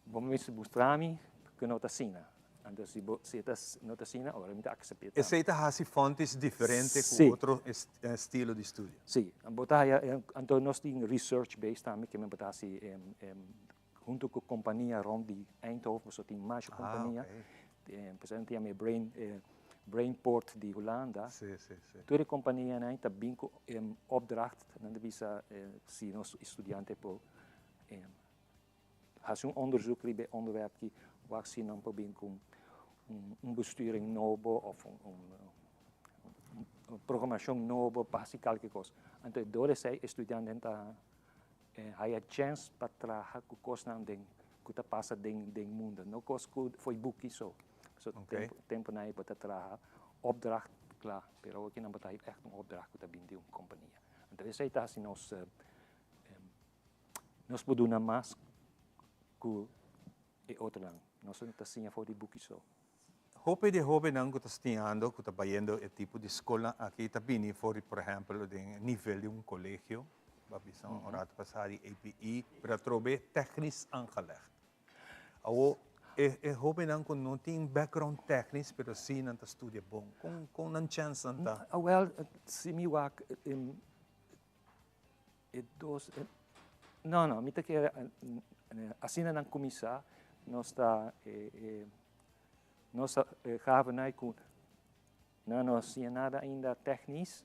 Bo mester mustra mi ku no ta asina. Anto si bo si e ta no ta asina, ora mi ta aksept'é tambe. Esei ta hasi Fontis diferente ku otro estilo di studio. Sí. Bo ta haya, anto nos tin research based tambe ke men bo ta hasi huntu ku kompania rònt di Eindhoven, pasobra tin masha kompania. Por esempel tin e brain Brainport di Hulanda. Tur e kompanianan ta bin ku opdracht, nan ta bisa si nos studiante por Hasi un onderzoek riba e onderwerp ki wak si nan por bin ku un besturing nobo of un programashon nobo pa hasi kalke kos. Anto dor esei e studiantenan ta haya chèns pa traha ku kosnan den ku ta pasa den den mundo, no kos ku fo'i buki so. So temponan ei bo ta traha opdracht kla, pero awoki nan bo ta haya ègt un opdracht ku ta bin di un kompania. Anto esei ta hasi nos Nos por duna mas ku e otronan. Nos no ta siña for di buki so. Hopi di e hóbennan ku ta stiñando, ku ta bayendo e tipo di skolnan aki ta bini for di, por ehèmpel, den e nivel di un kolegio, bo a bisa un rato pasá di APE, pero atrobe tèknis aangelegd. Awor, e e hóbennan ku no tin background tèknis, pero sí nan ta studia bon, kon kon nan chènsnan ta? Awèl, si mi wak E dos, no, no, mi ta kere asina nan kuminsá nos ta nos ta gavenai ku nan no a siña nada ainda tèknis,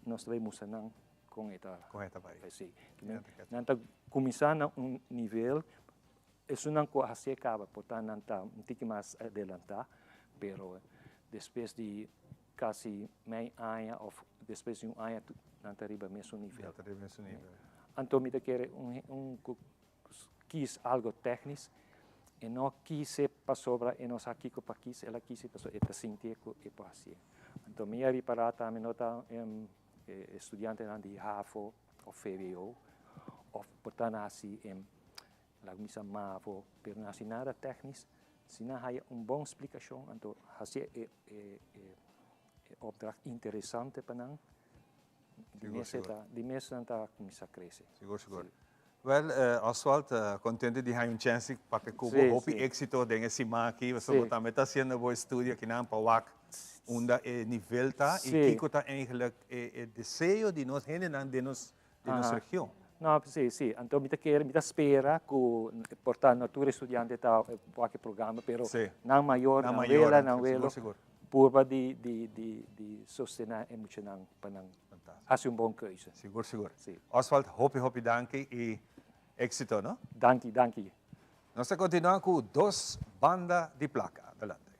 nos ta bai mustra nan kon e ta Kon e ta bai. Si. Nan ta kuminsá na un nivel, esunnan ku a hasié kaba por ta nan ta un tiki mas adelantá, pero despues di Casi mei aña of despues di un aña nan ta riba mesun nivel. Nan ta riba mesun nivel. Anto mi ta kere un un cu kies algo technisch. E no kise pasobra e no sa kiko pa kis, el a kise pasobra e ta sinti ku e por hasié. Anto mi a ripará tambe no ta e studiantenan di havo òf vwo òf por ta na hasi laga mi sa mavo, pero no hasi nada tèknis, si nan haya un bon splikashon anto hasi e opdracht interesante pa nan, di mes e ta, di mes nan ta kuminsá krese. Sigur, sigur. Wel, Oswald, contento di haña un chance di papia cu bo. Hopi exito den e siman aki, pasobra bo tambe ta haciendo bo estudio akinan pa wak unda e nivel ta y kico ta eigenlijk e deseo di nos hendenan den nos den nos region. No, si, si. Anto mi ta kere, mi ta spera cu por ta no tur estudiante ta wak e programa, pero nan mayor, nan wela, nan welo, purba di di di di sostena e muchanan pa nan hasi un bon keuze. Sigur sigur. Oswald hopi hopi danki y exito no. Danki danki. Nos ta continua cu Dos Banda di Placa. Adelante.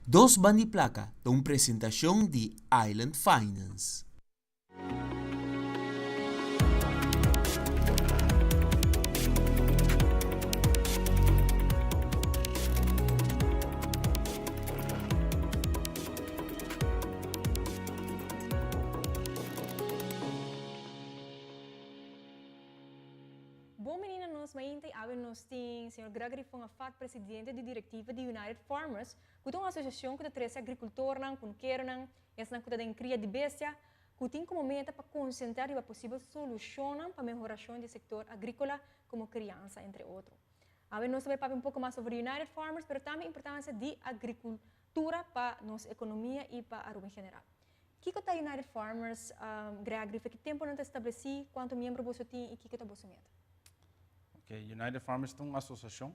Dos Banda di Placa ta un presentacion di Island Finance. Bon bini na nos mainta y awe nos tin señor Gregory Fong Afat, presidente di directiva di United Farmers, cu ta un asociacion cu ta trece agricultornan, cunukeronan, Esnan ku ta den kria di bestia ku tin komo meta pa konsentrá riba posibel solushonnan pa mehorashon di sektor agríkola komo kriansa, entre otro. Awe nos ta bai papia un poko mas over United Farmers, pero tambe importansia di agrikultura pa nos ekonomia i pa Aruba en general. Kiko ta United Farmers, Gregory? Fe ki tempu nan ta establesí, kuantu miembro boso tin i kiko ta boso meta? Ok, United Farmers ta un asosiashon,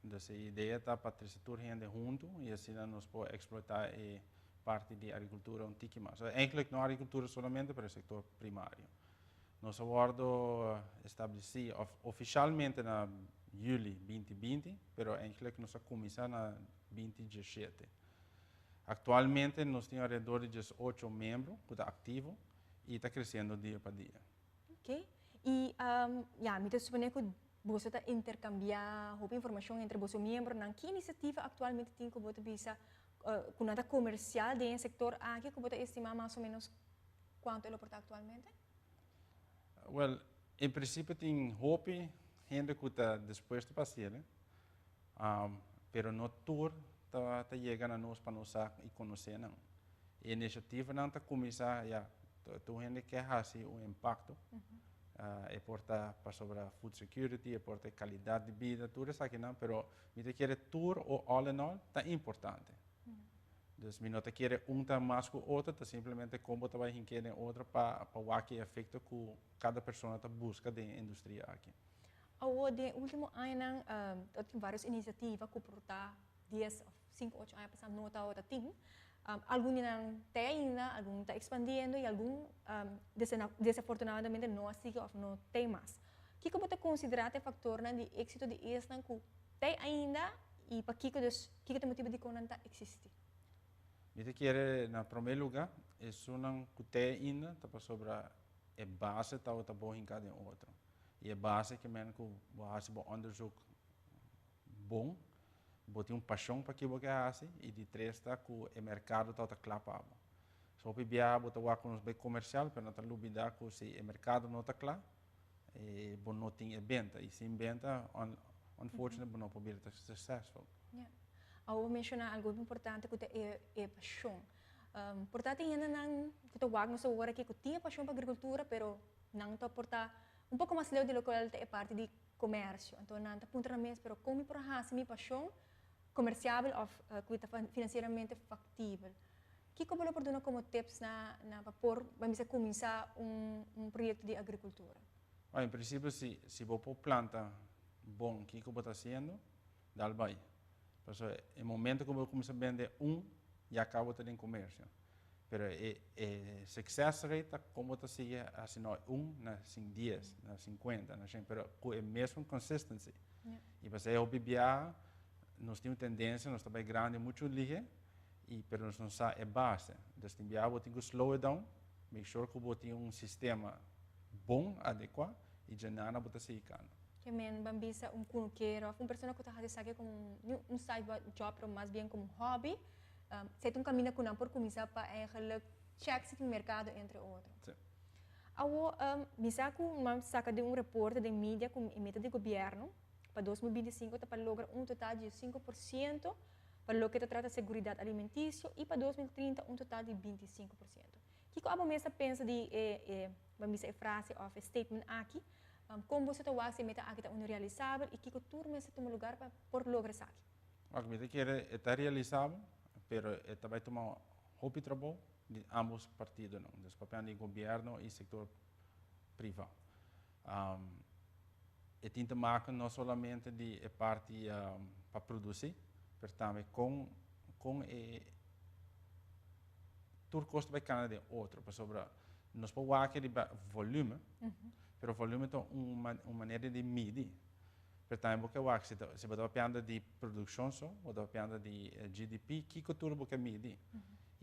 dus e idea ta pa trese tur hende huntu i asina nos por eksplotá e parti di agricultura un tiki mas. Eigenlijk no agricultura solamente, pero e sector primario. Nos a wordo estableci of oficialmente na juli 2020, pero eigenlijk nos a cuminsa na 2017. Actualmente nos tin alrededor di 18 miembro cu ta activo y ta creciendo dia pa dia. Ok. Y um, ja, mi ta supone cu boso ta intercambia hopi informacion entre boso miembronan. Ki iniciativa actualmente tin cu bo ta bisa Cu nan ta comercial den e sector aki cu bo ta estima mas o menos cuanto e lo por ta actualmente? Well, en principio tin hopi hende cu ta dispuesto pa haciele, um, pero no tur ta, ta yega na nos pa nos sa y conoce nan. E iniciativanan ta cuminsa, ya, tur hende ke haci un impacto. E por ta pasobra food security, e por ta e calidad di bida, tur esakinan, pero Mi ta kere tur o all in all ta importante. Dus mi no ta kere un ta mas ku otro, ta simplemente kon bo ta bai hink'é den otro pa pa wak e efekto ku kada persona ta buska den e industria aki. Awor den e ultimo añanan ta tin varios inisiativa ku por ta dies of sinku ocho aña pasá no tabata tin. Algun di nan ta ainda, algun ta ekspandiendo i algun desafortunadamente no a sigui of no t'ei mas. Kiko bo ta konsiderá ta e faktornan di éksito di esnan ku t'ei ainda i pakiko dus kiko ta e motibu dikon nan ta eksistí? Mi ta kere na promé lugá esunnan ku t'ei ainda ta pasobra e base tabata bon hinká den otro. I e base ke men ku bo hasi bo òndersuk bon, bo tin un pashon pa ke bo ke hasi i di tres ta ku e merkado tabata kla pa bo. So hopi biaha bo ta wak ku nos bai komersial pero nan ta lubidá ku si e merkado no ta kla e bo no tin e benta i sin benta unfortunately bo no por bira ta successful. Ya. Awor bo menshoná algu hopi importante ku ta e e pashon. Por ta tin hendenan ku ta wak nos awor aki ku tin e pashon pa agrikultura pero nan ta por ta un poko mas leu di lokual ta e parti di komersio. Anto nan ta puntra nan mes pero kon mi por hasi mi pashon komersiabel òf ku ta finansieramente faktibel? Kiko bo lo por duna komo tips na na pa por ban bisa kuminsá un un proyekto di agrikultura? En prinsipio si si bo por planta bon kiko bo ta hasiendo, dal bai. Pasobra e momento ku bo kuminsá bende un, ya kaba bo ta den komersio. Pero e e success rate ta kon bo ta sigui hasi no un na dies, na sinkuenta, na shen, pero ku e mesun consistency. I pasei hopi biaha nos tin un tendensia, nos ta bai grandi muchu lihe, y pero nos no sa e base. Entonces tin biaha bo tin cu slow it down, make sure cu bo tin un sistema bon, adecua, y dje nana bo ta sigui cana. Ke men ban bisa un kunukero òf un persona ku ta hasi esaki komo un, ni un side job pero mas bien komo un hòbi, esei ta un kaminda ku nan por kuminsá pa eigenlijk chèk si tin merkado entre otro. Sí. Awor, mi sa ku nan saka den un reporte den media ku e meta di gobièrnu pa 2025 ta pa logra un total di 5% pa loke ta trata seguridat alimentisio i pa 2030 un total di 25%. Kiko abo mes ta pensa di e, e, ban bisa e frase òf e statement aki? Kon boso ta wak si e meta aki ta unu realisabel i kiko tur mester tuma lugar pa por logra esaki? Wak, mi ta kere e ta realisabel, pero e ta bai tuma hopi trabou di ambos partidonan, dus papiando di gobierno i sektor priva. E tin te maken no solamente di e parti pa produci, pero tambe con con e tur cos ta bay cana den otro, pasobra nos por wak riba volume, pero volume ta un un manera di midi, pero tambe bo ke wak si si bo ta papiando di produccion so, bo ta papiando di GDP, kico tur bo ke midi?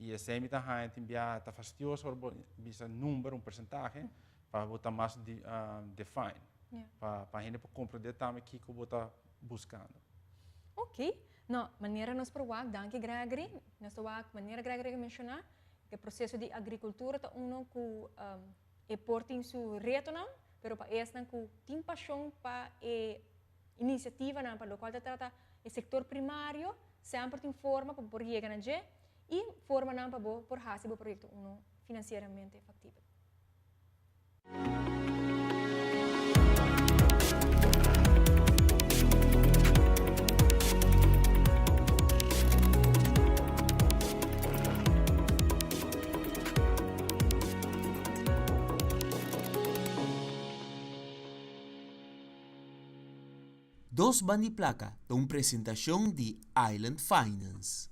Y esey mi ta haya tin bia ta fastioso ora bo bisa number, un porcentahe, pa bo ta mas define, pa hende por comprende tambe kico bo ta buscando. Ok, no, manera nos por wak, danki Gregory, nos ta wak manera Gregory a menciona, e proceso di agricultura ta uno cu e por tin su retonan, pero pa esnan cu tin pasion pa e iniciativanan pa locual ta trata e sector primario, semper tin forma pa bo por yega na dje y formanan pa bo por haci bo proyecto uno financieramente factibel. Dos Band'i Plaka ta un presentashon di Island Finance.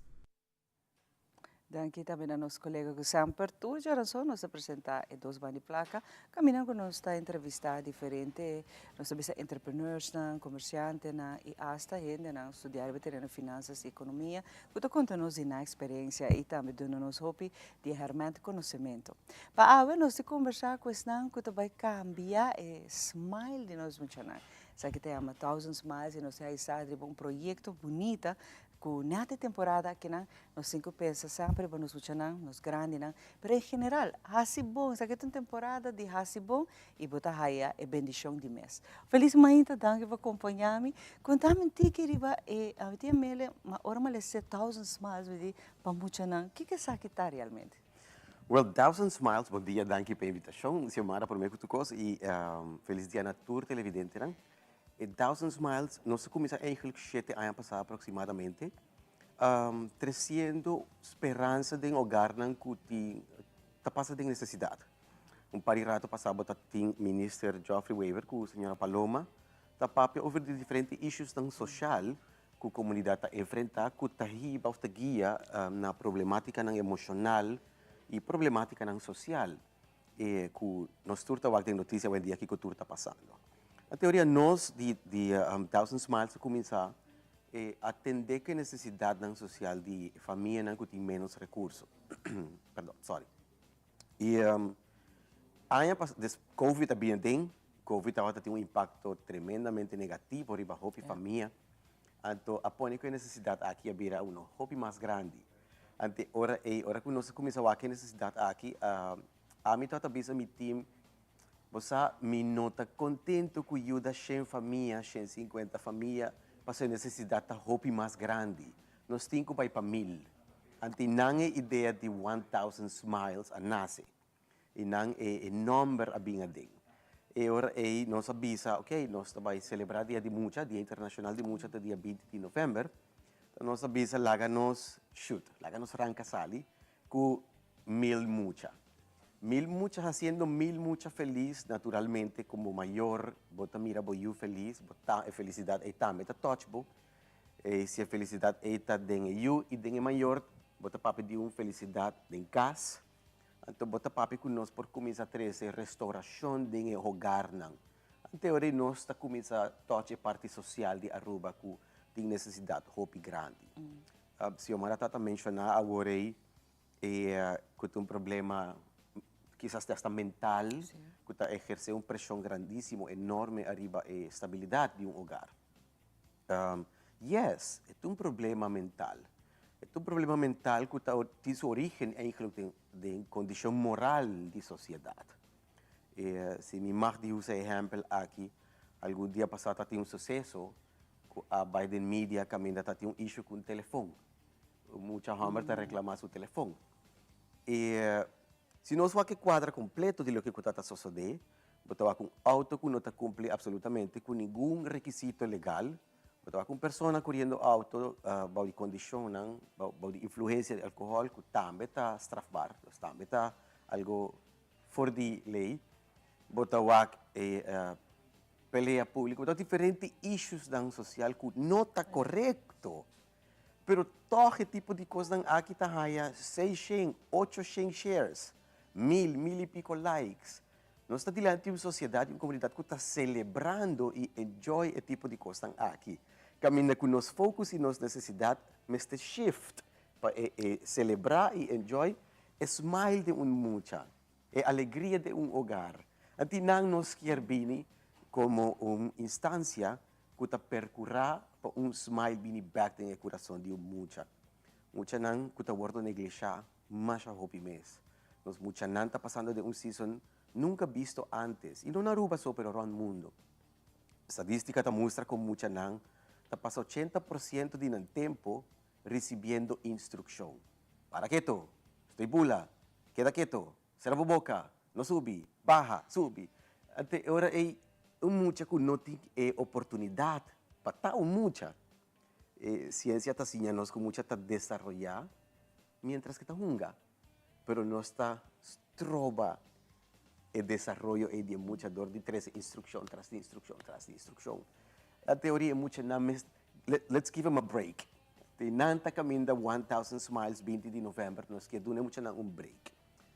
Danki tambe na nos kolega ku semper tur djarason nos ta presenta e dos band'i plaka kaminda ku nos ta entrevista diferente nos ta bisa entrepreneursnan, komersiantenan i asta hendenan studia riba tereno finansas i ekonomia ku ta konta nos di nan eksperensia i tambe duna nos hopi di e hèrmènt konosementu. Pa awe nos ta kombersá ku esnan ku ta bai kambia e smile di nos muchanan. Esaki ta yama Thousand Smiles i nos ta haisá riba un proyekto bunita Ku nèt e temporada akinan, nos tin ku pensa semper riba nos muchanan, nos grandinan, pero en general, hasi bon, esaki ta un temporada di hasi bon i bo ta haya e bendishon di mes. Felis mainta, danki pa kompañá mi. Konta mi un tiki riba e, ami tin e mele, ma ora mi a lesa Thousand Smiles mi di, pa muchanan, kiko esaki ta realmente? Well, Thousand Smiles, bon dia, danki pa e invitashon, Xiomara, promé ku tur kos, i felis dia na tur televidentenan. E Thousand Smiles, nos a kuminsá eigenlijk shete aña pasá aproksimadamente, tresiendo speransa den hogarnan ku tin ta pasa den nesesidat. Un par di rato pasá bo ta tin Minister Geoffrey Wever ku señora Paloma ta papia over di diferente issuesnan soshal ku komunidat ta enfrentá ku ta hiba òf ta guia na problemátikanan emoshonal i problemátikanan sosial. E ku nos tur ta wak den notisia awendia kiko tur ta pasando. Na teoria nos di di Thousand Smiles a kuminsá e atendé ku e nesesidatnan sosial di e famianan ku tin ménos rekurso. Perdon, sorry. I aña pas des covid a bini aden, covid tabata tin un impakto tremendamente negativo riba hopi famia, anto a pone ku e nesesidat aki a bira uno hopi mas grandi. Ante ora ei, ora ku nos a kuminsá wak e nesesidat aki, ami tabata bisa mi tim, Bo sa, mi no ta kontentu ku yuda shen famia, shen sinkuenta famia, pasobra e nesesidat ta hopi mas grandi. Nos tin ku bai pa mil. Ante nan e idea di One Thousand Smiles a nase. I nan e e nòmber a bin aden. E ora ei nos a bisa, ok, nos ta bai selebrá Dia di Mucha, Dia Internashonal di Mucha ta dia binti di novèmber. Nos a bisa laga nos shoot, laga nos ranka sali ku mil mucha. Mil mucha hasiendo mil mucha felis, naturalmente komo mayor bo ta mira bo yu felis, bo ta e felisidat ei tambe ta touch bo. E si e felisidat ei ta den e yu i den e mayor, bo ta papia di un felisidat den kas. Anto bo ta papia ku nos por kuminsá trese restaurashon den e hogarnan. Ante ora ei nos ta kuminsá touch e parti sosial di Aruba ku tin nesesidat hopi grandi. Xiomara tata menshoná awor ei e ku ta un problema. kisas te hasta mental, ku ta ehersé un preshon grandísimo, enorme ariba e stabilidat di un hogar. Yes, e ta un problema mental. E ta un problema mental ku ta tin su origen eigenlijk den den kondishon moral di sosiedat. E si mi mag di usa e ehèmpel aki, algun dia pasá ta tin un suseso ku a bai den media kaminda ta tin un issue ku un telefon. Un mucha hòmber ta reklamá su telefon. E si nos wak e kuadra kompleto di loke ku ta ta sosodé, bo ta wak un outo ku no ta kumpli apsolutamente ku ningun rekisito legal, bo ta wak un persona kuriendo outo bou di kondishonnan, bou di influensia di alkohòl ku tambe ta strafbar, dus tambe ta algo for di lei, bo ta wak e pelea públiko, bo ta wak diferente issuesnan sosial ku no ta korekto. Pero tòg e tipo di kosnan aki ta haña seishen, ochoshen shares, mil, mil i piko likes. Nos ta dilanti un sosiedat i un komunidat ku ta selebrando i enjoy e tipo di kosnan aki. Kaminda ku nos focus i nos nesesidat mester shift pa e e selebrá i enjoy e smile di un mucha, e alegria di un hogar. Anti nan nos kier bini komo un instansia ku ta perkurá pa un smile bini bèk den e kurason di un mucha. Muchanan ku ta wòrdu neglishá masha hopi mes. Nos muchanan ta pasando den un season nunka bisto ántes, i no na Aruba so pero rònt mundu. Stadístika ta mustra ku muchanan ta pasa 80 por siento di nan tempu risibiendo instrukshon. Para keto! Stoi bula! Keda keto! Sera bo boka! No subi! Baha! Subi! Anto e ora ei un mucha ku no tin e oportunidat pa ta un mucha, e siensia ta siña nos ku mucha ta desaroyá miéntras ke ta hunga, pero nos ta stroba e desaroyo ei di e mucha dor di trese instrukshon tras di instrukshon tras di instrukshon. Na teoria e muchanan mes, let's give them a break. Te nan ta kaminda 1000 Smiles 20 di novèmber, nos ke duna e muchanan un break.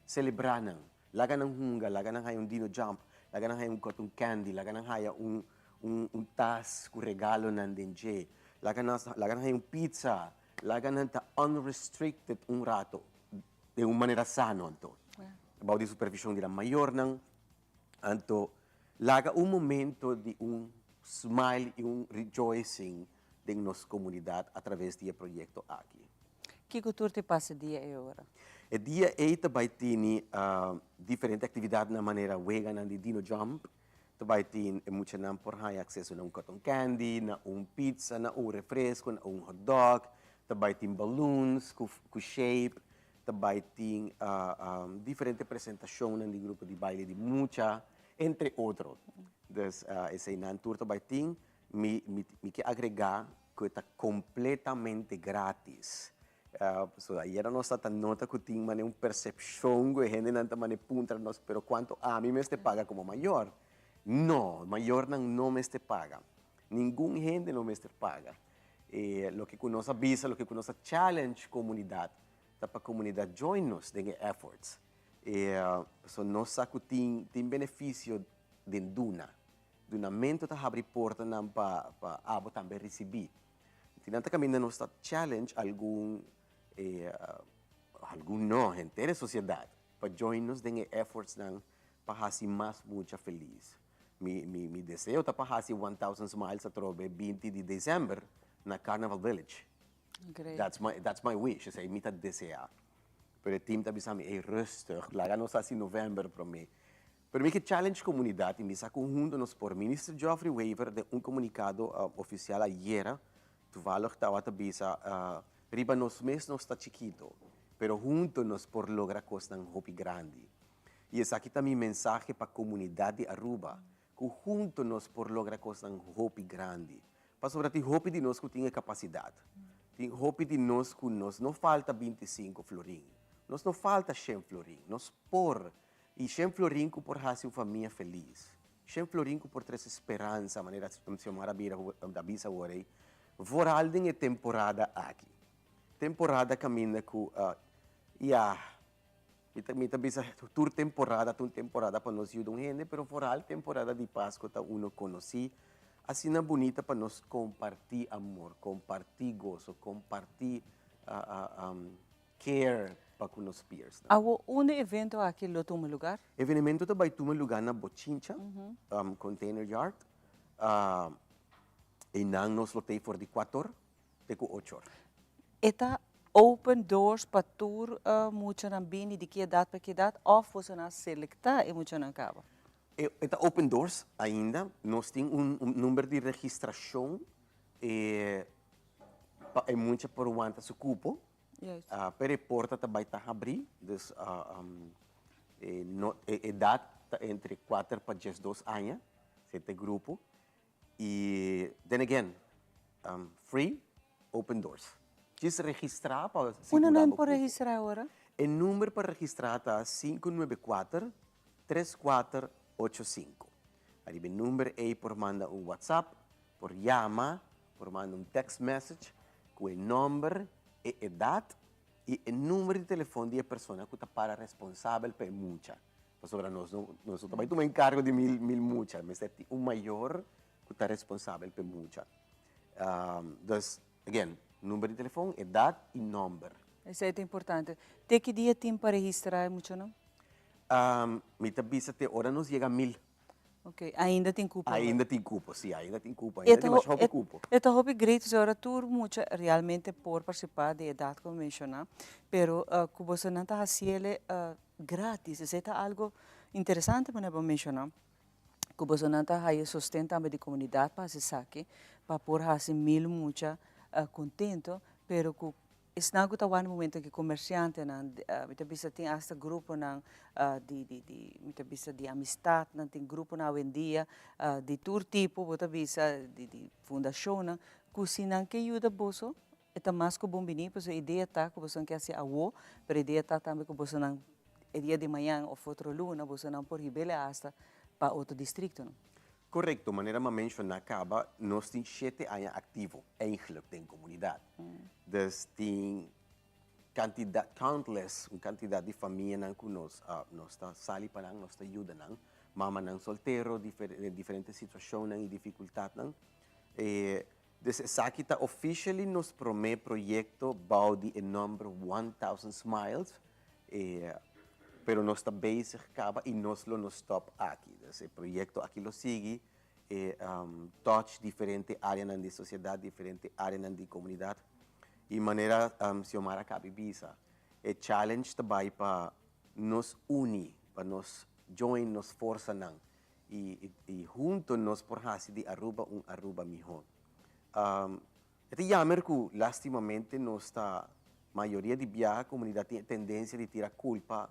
Selebrá nan, laga nan hunga, laga nan haya un dino jump, laga nan haya un cotton candy, laga nan haya un un un tas ku regalonan den dje, laga nan laga nan haya un pizza, laga nan ta unrestricted un rato, den un manera sano anto, bou di supervishon di nan mayornan. Anto laga un momento di un smile i un rejoicing den nos komunidat a traves di e proyekto aki. Kiko tur ta pasa e dia ei ora? E dia ei ta bai tini diferente aktividatnan manera weganan di Dino Jump, ta bai tin e muchanan por haña akseso na un cotton candy, na un pizza, na un refresco, na un hot dog, ta bai tin balloons ku ku shape, ta bai tin diferente presentashonnan di grupo di baile di mucha, entre otro. Dus eseinan tur ta bai tin. Mi mi mi ke agregá ku e ta kompletamente grátis. Pasobra ayera nos ta ta nota ku tin manera un persepshon ku e hendenan ta manera puntra nos, pero kuantu ami mester paga komo mayor? No, mayornan no mester paga. Ningun hende no mester paga. E loke ku nos a bisa, loke ku nos a challenge komunidat, ta pa komunidat join nos den e efforts. E pasobra nos sa ku tin tin benefisio den duna. Dunamentu ta habri portanan pa pa abo tambe risibí. Tin nan ta kaminda nos ta challenge algun e algun no, henter e sosiedat pa join nos den e effortsnan pa hasi mas mucha felis. Mi mi mi deseo ta pa hasi 1000 Smiles atrobe 20 di december na Carnival Village. Great. That's my that's my wish, esei mi ta desea. Pero e team ta bisa mi, ey rustig, laga nos hasi november prome. Pero mi ke challenge comunidad y mi sa cu hunto nos por. Minister Geoffrey Wever den un comunicado oficial ayera toevallig tawata bisa riba nos mes nos ta chikito, pero hunto nos por logra cosnan hopi grandi. Y esaki ta mi mensahe pa comunidad di Aruba, cu hunto nos por logra cosnan hopi grandi. Pasobra tin hopi di nos cu tin e capacidad. Tin hopi di nos cu nos no falta 25 florin, nos no falta shen florin, nos por I shen florin ku por hasi un famia felis. Shen florin ku por trese speransa, manera Xiomara bira a bisa awor ei, vooral den e temporada aki. Temporada kaminda ku, ya, mi ta mi ta bisa tur temporada ta un temporada pa nos yuda un hende, pero vooral temporada di Pasko ta uno konosí asina bunita pa nos kompartí amor, kompartí goso, kompartí care. pa ku nos peers nan. Awo unda e evento aki lo tuma lugar? Evenemento ta bai tuma lugar na Bochincha, Container Yard. Einan nos lo tei for di kuator te ku ochor. E ta open doors pa tur muchanan bini di ki edat pa ki edat òf boso nan a selektá e muchanan kaba? E ta open doors ainda. Nos tin un number di registrashon pa e mucha por wanta su kupo. Pero e porta ta bai ta habrí, dus e edat ta entre kuater pa diesdos aña, esei ta e grupo. I then again, free, open doors. Djis registrá pa sigurá bo Unda nan kupo. por registrá awor? E number pa registrá ta 594 3485. Ariba e number ei por manda un WhatsApp, por yama, por manda un text message ku e nomber, e edat i e number di telefon di e persona ku ta para responsabel pa e mucha. Pasobra nos no nos no ta bai tuma enkargo di mil mil mucha, mester tin un mayor ku ta responsabel pa e mucha. Dus, again, number di telefon, edat i nomber. Esei ta importante. Te ki dia tin pa registrá e muchanan? Mi ta bisa te ora nos yega mil. Ok, ainda tin cupo? Ainda tin cupo, si, ainda tin cupo, ainda tin masha hopi cupo. E ta hopi great si ora tur mucha realmente por participa di edad cu bo menciona, pero cu bosonan ta haciele gratis, esey ta algo interesante manera bo menciona, cu bosonan ta haya sosten tambe di comunidad pa haci esaki, pa por haci mil mucha contento, pero cu Esnan ku ta wak na momento aki komersiantenan, mi ta bisa tin asta gruponan di di di mi ta bisa di amistatnan, tin gruponan awendia di tur tipo bo ta bisa di di fundashonnan ku si nan ke yuda boso e ta mas ku bon bini pasobra e idea ta ku boso ke hasi awo pero e idea ta tambe ku bosonan e dia di mañan òf otro luna bosonan por hib'el asta pa otro distriktonan. Korekto, manera mi a menshoná kaba, nos tin shete aña aktivo eigenlijk den komunidat. Dus tin kantidat, countless, un kantidat di famianan ku nos a nos ta sali pa nan, nos ta yuda nan, mamanan soltero, den diferente situashonnan i difikultatnan. Dus esaki ta officially nos promé proyekto bou di e nòmber 1000 Smiles, pero nos ta bezig kaba i nos lo no stòp aki. Dus e proyekto aki lo sigui touch diferente áreanan di sosiedat, diferente áreanan di komunidat. I manera Xiomara a kabi bisa, e challenge ta bai pa nos uni, pa nos join nos forsanan I hunto nos por hasi di Aruba un Aruba mihó. E ta yamer ku lastimamente nos ta mayoria di biaha komunidat tin e tendensia di tira kulpa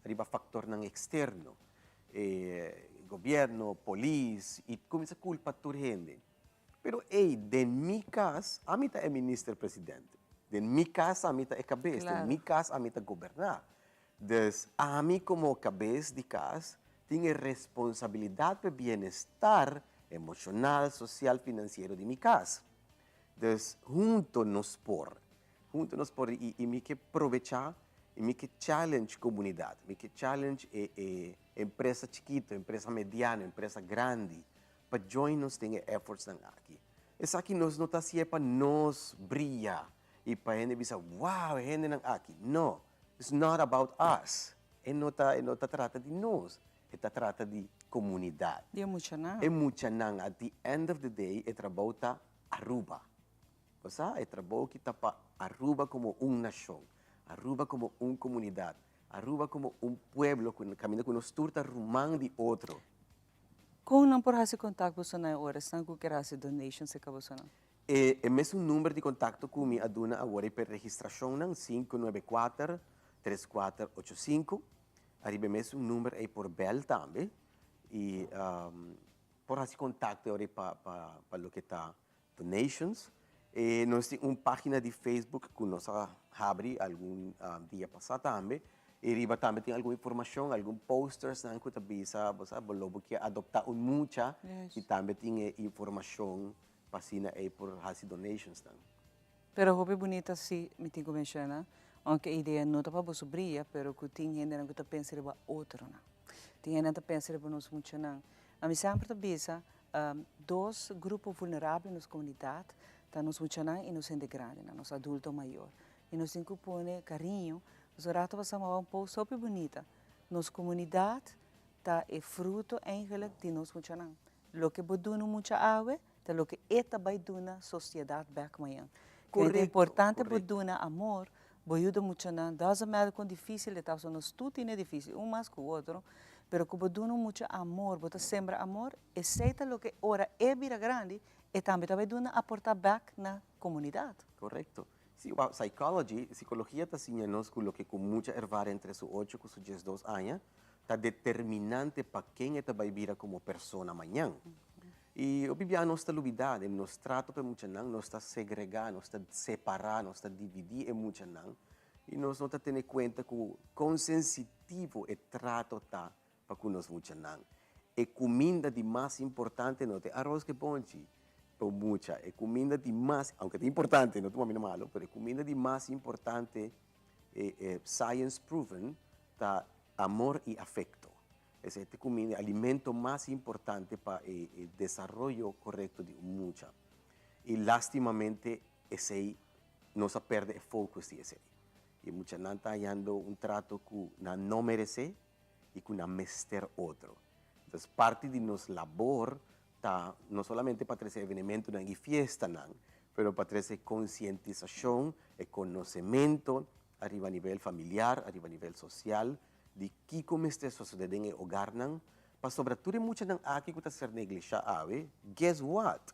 riba faktornan eksterno, e gobierno, polis i kuminsá kulpa tur hende. Pero ey, den mi kas ami ta e minister presidente, den mi kas ami ta e kabes, den mi kas ami ta goberná. Dus ami komo kabes di kas tin e responsabilidat pa e bienestar emoshonal, sosial, finansiero di mi kas. Dus hunto nos por, hunto nos por i i mi ke probechá i mi ke challenge komunidat, mi ke challenge e e empresa chikito, empresa mediano, empresa grandi pa join nos den e effortsnan aki. Esaki nos no ta hasié pa nos bria i pa hende bisa, wow, e hendenan aki. No, It's not about us. E no ta, e no ta trata di nos. E ta trata di comunidad. Di e muchanan. E muchanan. At the end of the day, e trabou ta Aruba. Bo sa, e trabou aki ta pa Aruba como un nacion. Aruba como un comunidad. Aruba como un pueblo cu caminda cu nos tur ta ruman di otro. Con nan por haci contact bosonan e ora esnan cu kier haci donations cerca bosonan? E e mesun number di kontakto ku mi a duna awor ei p'e registrashonnan, 594 3485. Ariba e mesun number ei por bèl tambe i por hasi kontakto awor ei pa pa pa loke ta donations. E nos tin un página di Facebook ku nos a habri algun dia pasá tambe i riba tambe tin algun informashon, algun postersnan ku ta bisa bo sa bo lo bo ke adoptá un mucha i tambe tin e informashon Pa asina ei por hasi donationsnan. Pero hopi bunita si mi tin cu menciona, aunke e idea no ta pa boso bria, pero cu tin hendenan cu ta pensa riba otronan. Tin hendenan ta pensa riba nos muchanan. Ami semper ta bisa, dos grupo vulnerabel den nos comunidad ta nos muchanan y nos hende grandinan, nos adulto mayor. Y nos tin cu pone cariño. Nos un rato pasá m'a un post hopi bunita. Nos komunidat ta e fruto eigenlijk di nos muchanan. Loke bo duna un mucha awe ta loke e ta bai duna sosiedat bek mañan. Kende ta importante bo duna amor, bo yuda muchanan, doesn't matter kon dificil e ta, pasobra nos tur tin e dificil, un mas ku otro, pero ku bo duna un mucha amor, bo ta sembra amor, esei ta loke ora e bira grandi, e tambe ta bai duna aporta bek na komunidat. Korekto. Si, wou, psychology, psikologia ta siña nos ku loke ku mucha ervara entre su ocho ku su diesdos aña ta determinante pa ken e ta bai bira komo persona mañan. I hopi bia nos ta lubidá, den nos trato ku e muchanan nos ta segregá, nos ta separá, nos ta dividí e muchanan i nos no ta tene kuenta ku kon sensitivo e trato ta pa ku nos muchanan. E kuminda di mas importante no ta e aros ku e bonchi pa un mucha, e kuminda di mas, aunke ta importante, no tuma mi na malo, pero e kuminda di mas importante, e science proven, ta amor i afekto. Esei ta e kuminda, e alimento mas importante pa e desaroyo korekto di un mucha. I lastimamente esei nos a pèrdè e focus di esei. I e muchanan ta hañando un trato ku nan no meresé i ku nan mester otro. Entonces parti di nos labor ta no solamente pa trese evenementonan i fiestanan, pero pa trese konsientisashon, e konosementu ariba nivel familiar, ariba nivel sosial, di kiko mester sosodé den e hogarnan, pasobra tur e muchanan aki ku ta ser neglishá awe, guess what?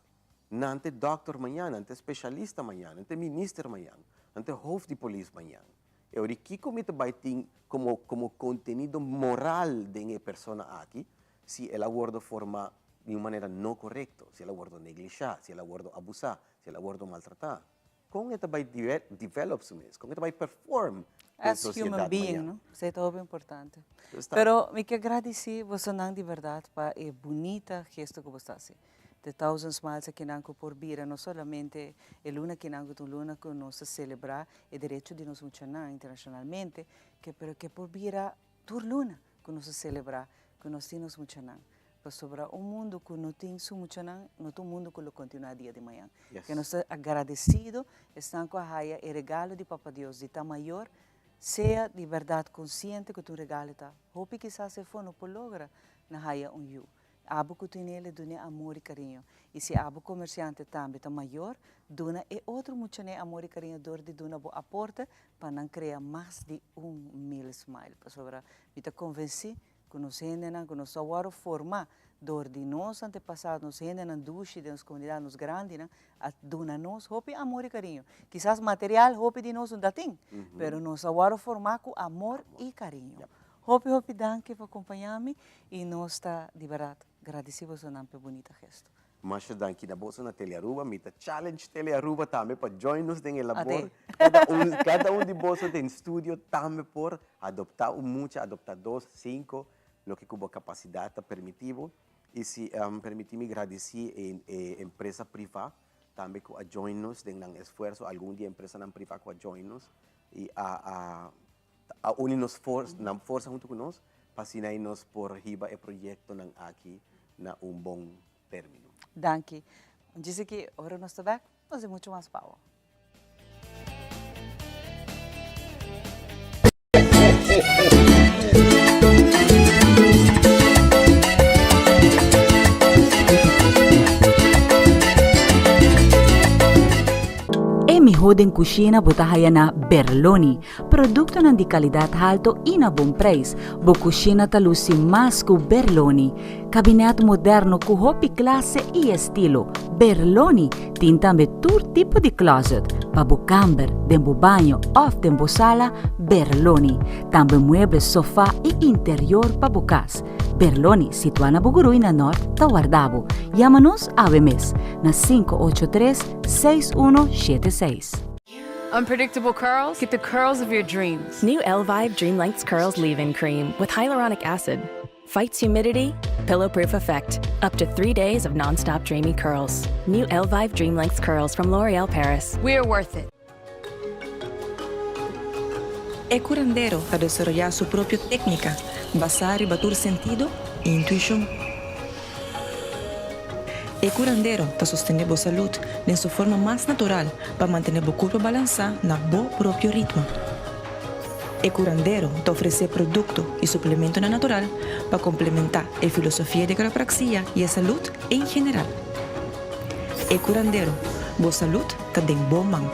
Nan ta e dòkter mañan, nan ta e speshalista mañan, nan ta e minister mañan, nan ta e hof di polis mañan. E ora kiko mi ta bai tin komo komo kontenido moral den e persona aki si el a wòrdu formá di un manera no korekto, si el a wòrdu neglishá, si el a wòrdu abusá, si el a wòrdu maltratá? Kon e ta bai develop su mes? Kon e ta bai perform den As human sosiedat being, mañan? no? Esei ta hopi importante. Pues ta. Pero mi ke gradisí bosonan di bèrdat pa e bunita gesto ku bo ta hasi. The Thousand Smiles akinan ku por bira no solamente e luna akinan ku ta un luna ku nos ta selebrá e derecho di nos muchanan internashonalmente, ke pero ke por bira tur luna ku nos ta selebrá ku nos tin nos muchanan. Pasobra un mundu ku no tin su muchanan no ta un mundu ku lo kontinuá dia di mañan. Ke nos ta agradesido esnan ku a haya e regalo di Papa Dios di ta mayor, sea di bèrdat konsiente ku ta un regalo ta. Hopi kisas efo no por logra na haya un yu. Abo ku tin el e dun'é amor i kariño. I si abo komersiante tambe ta mayor, duna e otro muchanan e amor i kariño dor di duna bo aporte pa nan krea mas di un mil smile. Pasobra mi ta konvensí ku nos hendenan ku nos a wòrdu formá dor di nos antepasado, nos hendenan dushi den nos komunidat, nos grandinan, a duna nos hopi amor i kariño. Kisas material hopi di nos no ta tin, pero nos a wòrdu formá ku amor i kariño. Hopi hopi danki pa kompañá mi i nos ta di bèrdat gradisí bosonan pa e bunita gesto. Masha danki na boso na Telearuba. Mi ta challenge Telearuba tambe pa join nos den e labor. Kada un, kada un di boso den studio tambe por adopta un mucha, adopta dos, cinco, loke ku bo kapasidat ta permití bo. I si permití mi gradisí e e empresa privá tambe ku a join nos den nan esfuerso, algun di e empresanan privá ku a join nos i a a a uni nos for, nan forsa huntu ku nos pa asina ei nos por hiba e proyektonan aki na un bon término. Danki. Djis aki ora nos ta bek, nos tin muchu mas pa bo. E mihó den kushina bo ta haya na Berloni. Produktonan di kalidat halto i na bon preis. Bo kushina ta lusi mas ku Berloni. Kabinet moderno ku hopi klase i estilo. Berloni tin tambe tur tipo di closet, pa bo kamber, den bo baño òf den bo sala, Berloni. Tambe mueble, sofa i interior pa bo kas. Berloni, situá na Bugurui na Nort, ta warda bo. Yama nos awe mes na 583 6176. Unpredictable curls? Get the curls of your dreams. New Elvive Dream Lengths Curls Leave-In Cream with hyaluronic acid. Fights humidity, pillow-proof effect. Up to three days of non-stop dreamy curls. New Elvive Dream Lengths Curls from L'Oreal Paris. We're worth it. E curandero ta desaroyá su propio técnica basá riba tur sentido i intuishon. E curandero ta sostené bo salud den su forma mas natural pa mantené bo curpa balansá na bo propio ritmo. E curandero ta ofrece producto y suplementonan natural pa complementa e filosofia di quiropraxia y e salud en general. E curandero, bo salud ta den bo man.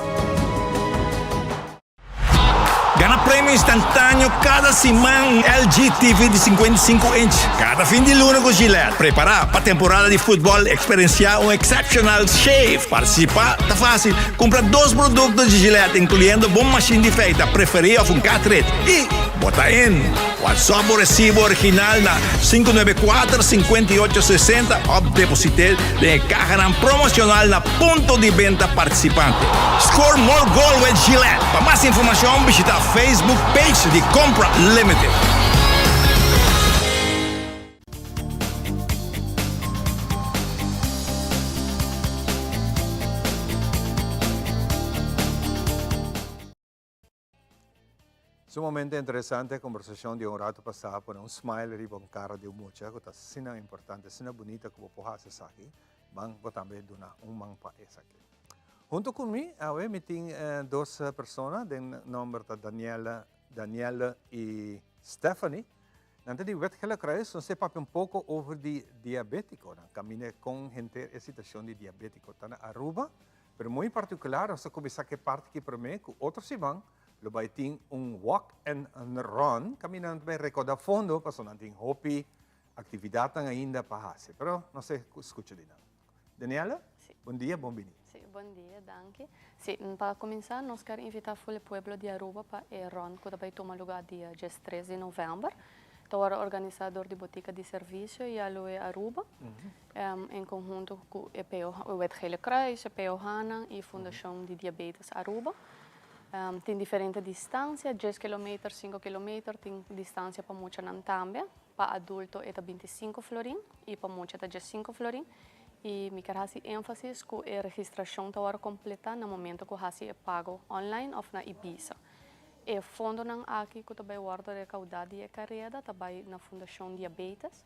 Gana premio instantáneo kada siman un LG TV di 55 inch kada fin di luna ku Gillette. Prepará pa temporada di futbòl eksperensiá un exceptional shave. Partisipá ta fásil, kumpra dos produkto di Gillette inkluyendo bo mashin di feita preferí òf un cartridge i bo ta in! WhatsApp bo resibo original na 594 58 60 òf deposit'é den e kahanan promoshonal na Punto di benta participante. Score more goal with Gillette. Pa mas informacion bishita Facebook page di Compra Limited. Sumamente interesante e conversacion di un rato pasa, pone un smile riba un cara di un mucha cu ta asina importante, asina bunita cu bo por haci esaki, ban bo tambe duna un man pa esaki. Hunto cu mi awe mi tin dos persona, den nomber ta Daniela, Danielle y Stephanie. Nan ta di Wit Gele Kruis, nos ta papia un poco over di diabeticonan, caminda con henter e situacion di diabetico ta na Aruba. Pero muy particular nos ta cuminsa cu e parti aki prome cu otro siman lo bay tin un walk and run caminda nan ta bay recorda fondo pasobra nan tin hopi actividadnan ainda pa haci. Pero nos ta scucha di nan. Daniela, bon dia, bon bini. Si, bon dia, danki. Si, pa cuminsa nos kier invita full e pueblo di Aruba pa e run cu ta bay tuma lugar dia diestres di november. Ta worde organisa door di Botica di Servicio y Aloe Aruba. En conhunto cu e POH, Wit Gele Kruis, e POH-nan y Fundacion di Diabetes Aruba. Tin diferente distancia, dies kilometer, cinco kilometer, tin distancia pa muchanan tambe. Pa adulto e ta binticinco florin y pa mucha ta diescinco florin. Y mi kier haci enfasis cu e registracion ta worde completa na momento cu haci e pago online of na Ibisa. E fondonan aki cu ta bay worde recauda di e careda ta bay na Fundacion Diabetes.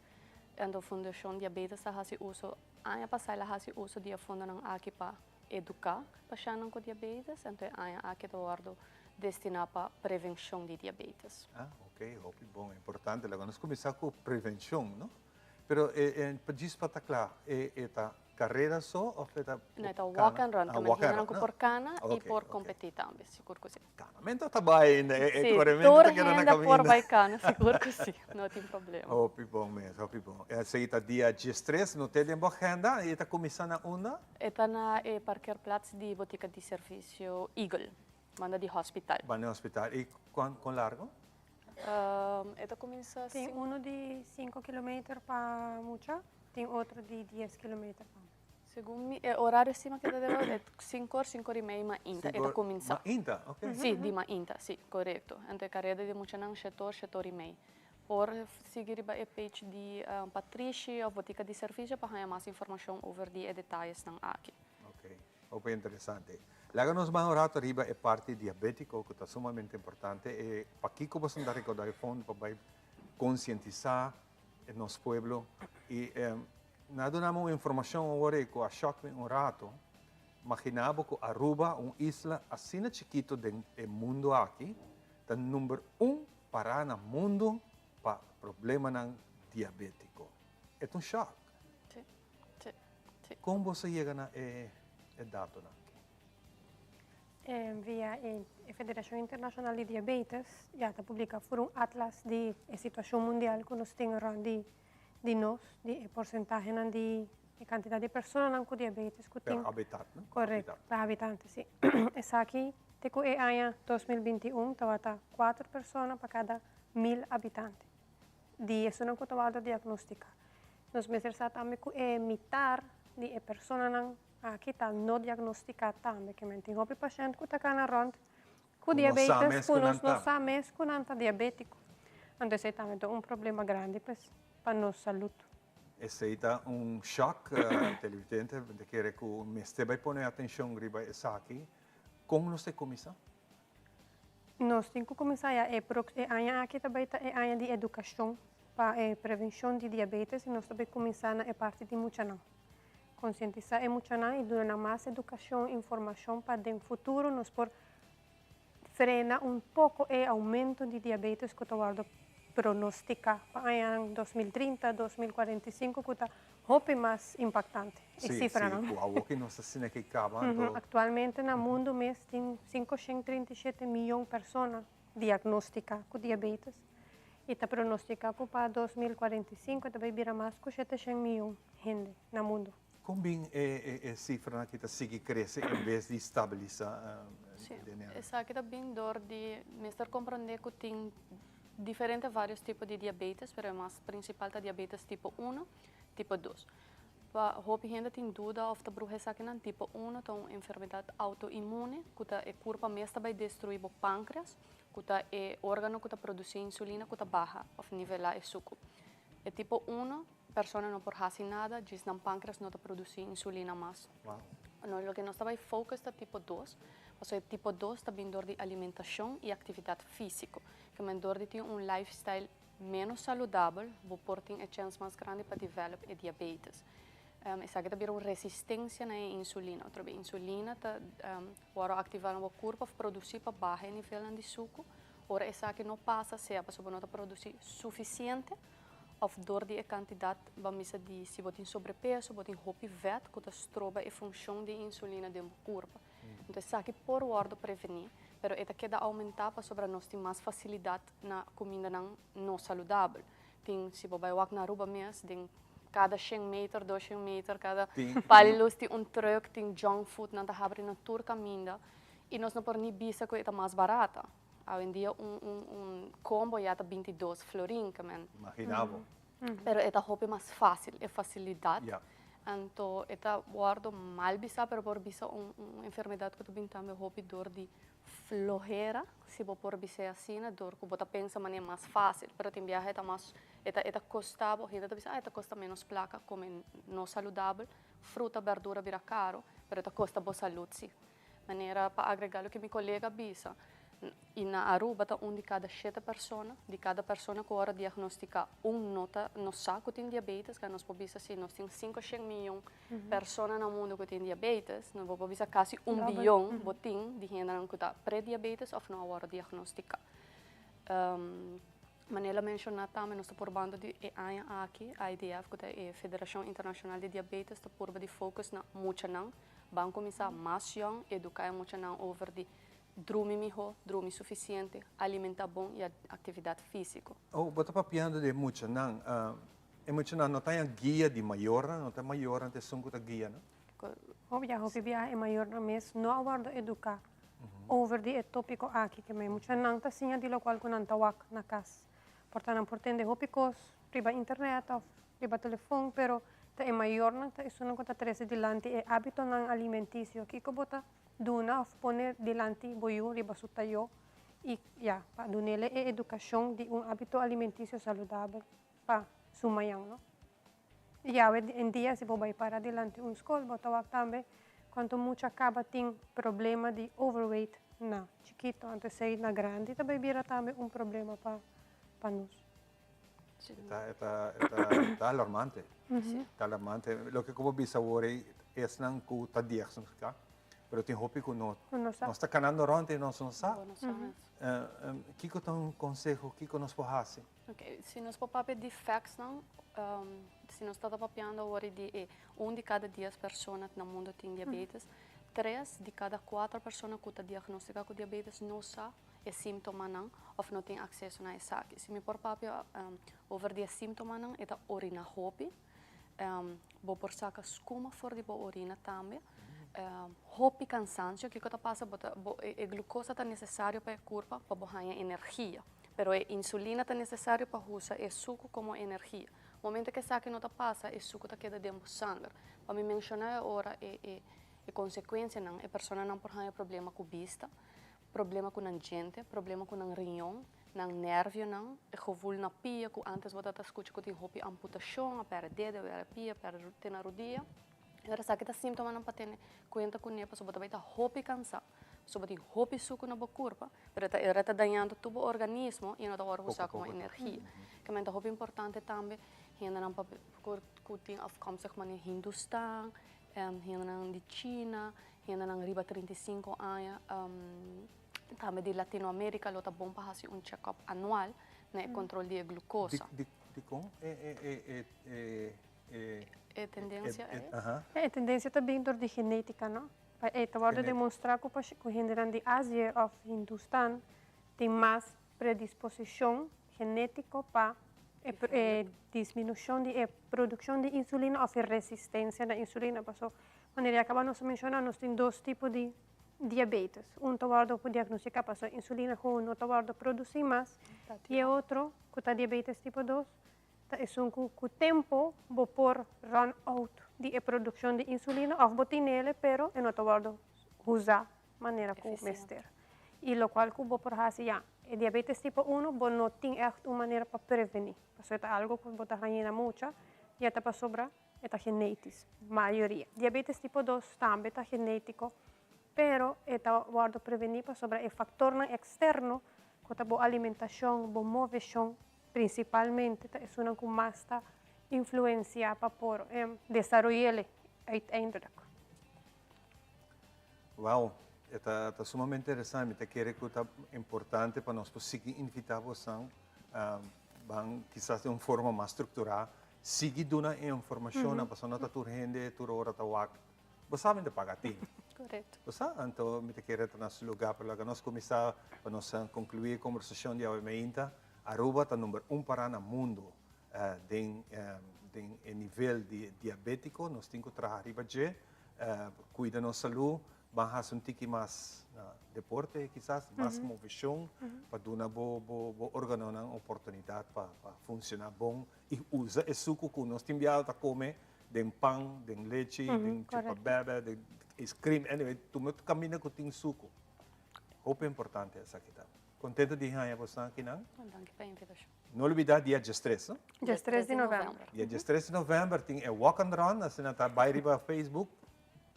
Anto Fundacion Diabetes ta haci uso, aña pasa el a haci uso di e fondonan aki pa educa pashentnan cu diabetes, anto e aña aki ta wordo destina pa prevencion di diabetes. Ah, ok, hopi bon, importante. Laga nos cuminsa cu prevencion, no? Pero e e djis pa ta kla, e e ta karera so òf e ta No, e ta walk and run. Ah, walk and run. Ku por kana i por kompetí tambe, sigur ku si. Kanamentu ta bai ainda, e korementu ta keda na kaminda. Tur hende por bai kana, sigur ku si, no tin problema. Hopi bon mes, hopi bon. Esei ta dia diestres, no te den bo agenda, i e ta kuminsá na unda? E ta na e parkeerplaats di botika di servisio Eagle, banda di hospital. Banda di hospital. I kon largo? E ta kuminsá. Tin unu di sinku kilometer pa mucha, tin otro di dies kilometer pa. Segun mi e orario si mi a keda deba e sinku or, sinku or i mei mainta e ta kuminsá. Mainta? Ok. Si, di mainta, si, korekto. Anto e kareda di muchanan shete or, shete or i mei. Por sigui riba e page di Patrishi òf Botika di Servisio pa haña mas informashon over di e detayesnan aki. Ok. Hopi interesante. Laga nos ban un rato riba e parti diabetico cu ta sumamente importante. E pakico boso ta recorda e fondo pa bay concientisa e nos pueblo. Y na duna mi un informacion awor ey cu a shock mi un rato. Magina bo cu Aruba, un isla asina chikito den e mundo aki, ta number un para na mundo pa problemanan diabetico. E ta un shock. Sí. Kon boso yega na e datonan aki? Via e Federashon Internashonal di Diabetes ya ta publiká for un atlas di e situashon mundial ku nos tin rònt di di nos, di e porsentahenan di e kantidat di personanan ku diabetes ku tin. Per habitat, no? Korekto, per habitante, sí. Esaki te ku e aña 2021 tabata kuater persona pa kada mil habitante di esunnan ku ta wòrdu diagnostiká. Nos mester sa tambe ku e mitar di e personanan aki ta no diagnostiká tambe. Ke men tin hopi pashènt ku ta kana rònt ku diabetes ku nos no sa mes ku nan ta diabétiko. Anto esei tambe ta un problema grandi pues pa nos salud. Esei ta un shòk, televidente. Mi ta kere ku mester bai pone atenshon riba esaki. Kon nos ta kuminsá? Nos tin ku kuminsá ya e e aña aki ta bai ta e aña di edukashon pa e prevenshon di diabetes i nos ta bai kuminsá na e parti di muchanan. Konsientisá e muchanan i duna nan mas edukashon, informashon pa den futuro nos por frena un poco e aumento di diabetes cu ta wordo pronostica pa añanan 2030, 2045 cu ta hopi mas impactante e cifranan. Si, si, cu awor cu nos ta asina cu caba anto. Actualmente na mundo mes tin 537 miyon persona diagnostica cu diabetes y ta pronostica cu pa 2045 ta bay bira mas cu 700 miyon hende na mundo. Kon bin e sifranan aki ta sigui krese en bes di stabilisa Sí, esaki ta bin dor di mester komprondé ku tin diferente varios tipo di diabetes, pero e mas prinsipal ta diabetes tipo uno, tipo dos. Pa hopi hende tin duda òf ta bruha esakinan, tipo uno ta un enfermedat outoimmune ku ta e kurpa mes ta bai destruí bo pánkreas, ku ta e órgano ku ta produsí insulina ku ta baha òf nivelá e suku. E tipo uno Persona no por hasi nada, djis nan pancreas no ta produci insulina mas. No, loke nos ta bay focus ta tipo dos, pasobra e tipo dos ta bin dor di alimentacion y actividad fisico. Ke men dor di tin un lifestyle menos saludabel, bo por tin e chens mas grandi pa develop e diabetes. Esaki ta bira un resistencia na e insulina. Otro be insulina ta wòrdu activa na bo curpa of produci pa baha e nivelnan di sucu. Ora esaki no pasa, sea pasobra bo no ta produci suficiente, Of dor di e kantidat ban bisa di si bo tin sobrepeso, bo tin hopi vèt ku ta stroba e funshon di insulina den bo kurpa. Enton esaki por wòrdu prevení, pero e ta keda oumentá pasobra nos tin mas fasilidat na kumindanan no saludabel. Tin, si bo bai wak na Aruba mes, den kada shen meter, doshen meter, kada pal lus tin un trùk, tin junk food, nan ta habri na tur kaminda i nos no por ni bisa ku e ta mas barata. Awendia un un un combo ya ta 22 florin ke men. Imagina bo. Pero e ta hopi mas fácil, e facilidad. Anto e ta wordo mal bisa, pero por bisa un un enfermedad ku ta bin tambe hopi dor di flohera, si bo por bis'é asina, dor ku bo ta pensa manera mas fácil. Pero tin biaha e ta mas, e ta e ta kosta bo, hende ta bisa, ah e ta kosta menos plaka kome no saludabel, fruta, berdura bira karo, pero e ta kosta bo salud si. Manera pa agrega loke mi kolega a bisa, i na Aruba ta un di kada shete persona, di kada persona ku ora diagnostika un no ta no sa ku tin diabetes, ka nos por bisa si nos tin sinku shen miyon persona na mundu ku tin diabetes, nos por bisa kasi un biyon bo tin di hendenan ku ta prediabetes òf no a wòrdu diagnostika. Manera el a menshoná tambe nos ta purbando di e aña aki, IDF ku ta e Federashon Internashonal di Diabetes ta purba di focus na muchanan. Ban kuminsá mas yòn, eduká e muchanan over di drumi mihó, drumi sufisiente, alimentá bon i aktividat físiko. Oh, bo ta papiando di e muchanan. E muchanan no ta haña guia di mayornan, no ta e mayornan ta esun ku ta guia nan? Hopi ya hopi biaha e mayornan mes no a wòrdu eduká over di e tópiko aki, ke muchanan ta siña di lokual ku nan ta wak na kas. Por ta nan por tende hopi kos riba internet òf riba telefon, pero ta e mayornan ta esunnan ku ta trese dilanti e hábitonan alimentisio. Kiko bo ta duna òf pone dilanti bo yu riba su tayó i ya, pa dun'el e edukashon di un hábito alimentisio saludabel pa su mañan, no? I awe en dia si bo bai para dilanti un skol bo ta wak tambe kuantu mucha kaba tin problema di overweight na chikito, anto esei na grandi ta bai bira tambe un problema pa pa nos. Ta, e ta, e ta, ta alarmante. Ta alarmante. Loke ku bo bisa awor ei, esnan ku ta diagnosticá, pero tin hopi ku no, Ku no sa. nos ta kanando rònt i nos no sa. Bo no sa mes. Kiko ta un konseho? Kiko nos por hasi? Ok, si nos por papia di factsnan, si nos ta ta papiando awor di e un di kada dies persona na mundo tin diabetes, tres di kada kuater persona ku ta diagnosticá ku diabetes no sa e símptomanan òf no tin akseso na esaki. Si mi por papia over di e símptomanan, e ta orina hopi, bo por saka skuma for di bo orina tambe, hopi kansansio, kiko ta pasa bo ta bo e glukosa ta nesesario pa e kurpa pa bo haña energia, pero e insulina ta nesesario pa usa e suku komo energia. Momento ku esaki no ta pasa e suku ta keda den bo sanger. Pa mi menshoná e ora e e e konsekuensianan, e personanan por haña problema ku bista, problema ku nan djente, problema ku nan riñon, nan nervionan, e gevoel na pia ku antes bo tabata skucha ku tin hopi amputashon, a pèrdè dede, a pèrdè pia, a pèrdè te na rudia. E ora esaki ta síntomanan pa tene kuenta kuné pasobra bo ta bai ta hopi kansá, pasobra bo tin hopi suku na bo kurpa, pero e ora ta dañando tur bo organismo i e no ta wòrdu usá komo energia. Kimen ta hopi importante tambe hendenan pa ku tin afkomstig manera hindustan, hendenan di China, hendenan riba 35 aña. Tambe di Latinoamérica lo ta bon pa hasi un check-up anual na e control di e glucosa. Di, di, dicon e, e, e, e, e, e, E tendencia e, e? aha. E tendencia ta bin door di genetica, no? Pa e ta wordo Genetica. demonstra cu pashi, cu hendenan di Azië of Hindustan tin mas predisposicion genetico pa e, e disminucion di e produccion di insulina of e resistencia na insulina. Paso, manera ya caba nos a menciona, nos tin dos tipo di diabetes. Un ta wordo diagnostica paso insulina gewoon no ta wordo produci mas y e otro cu ta diabetes tipo dos ta esun cu cu tempo bo por run out di e produccion di insulina of bo tinele pero e no ta wordo usa manera cu mester. Y locual cu bo por haci ya e diabetes tipo uno bo no tin echt un manera pa preveni pasobra e ta algo cu bo ta haña na mucha y e ta pasobra E ta genetisch, mayoria. Diabetes tipo dos tambe ta genetico, pero e ta wordo preveni pasobra e factornan externo cu ta bo alimentacion, bo movecion principalmente ta esunnan cu mas ta influencia pa por desaroyele uiteindelijk. Wow, e ta ta sumamente interesante. Mi ta kere cu ta importante pa nos por sigui invita bosan ban kisas den un forma mas structura Sigui duna e informashonnan pasobra no ta tur hende tur ora ta wak. Bo sa mi ta paga tin. Korekto. Bo sa? Anto mi ta kere ta na su lugá pero laga nos kuminsá pa nos konkluí e kombersashon di awe meinta. Aruba ta number un pará na mundu den den e nivel di diabétiko. Nos tin ku traha riba dje, kuida nos salú, Ban hasi un tiki mas na deporte kisas, mas moveshon pa duna bo bo bo organonan oportunidat pa pa funshoná bon i usa e suku ku nos tin biaha ta kome den pan, den lechi, den chupa bèbè, den ice cream, anyway tuma kaminda ku tin suku. Hopi importante esaki ta. Kontento di haña bosnan akinan. Danki pa e invitashon. No olbida dia diestres, no? Diestres di novèmber. Dia diestres di novèmber tin e walk and run, asina ta bai riba Facebook.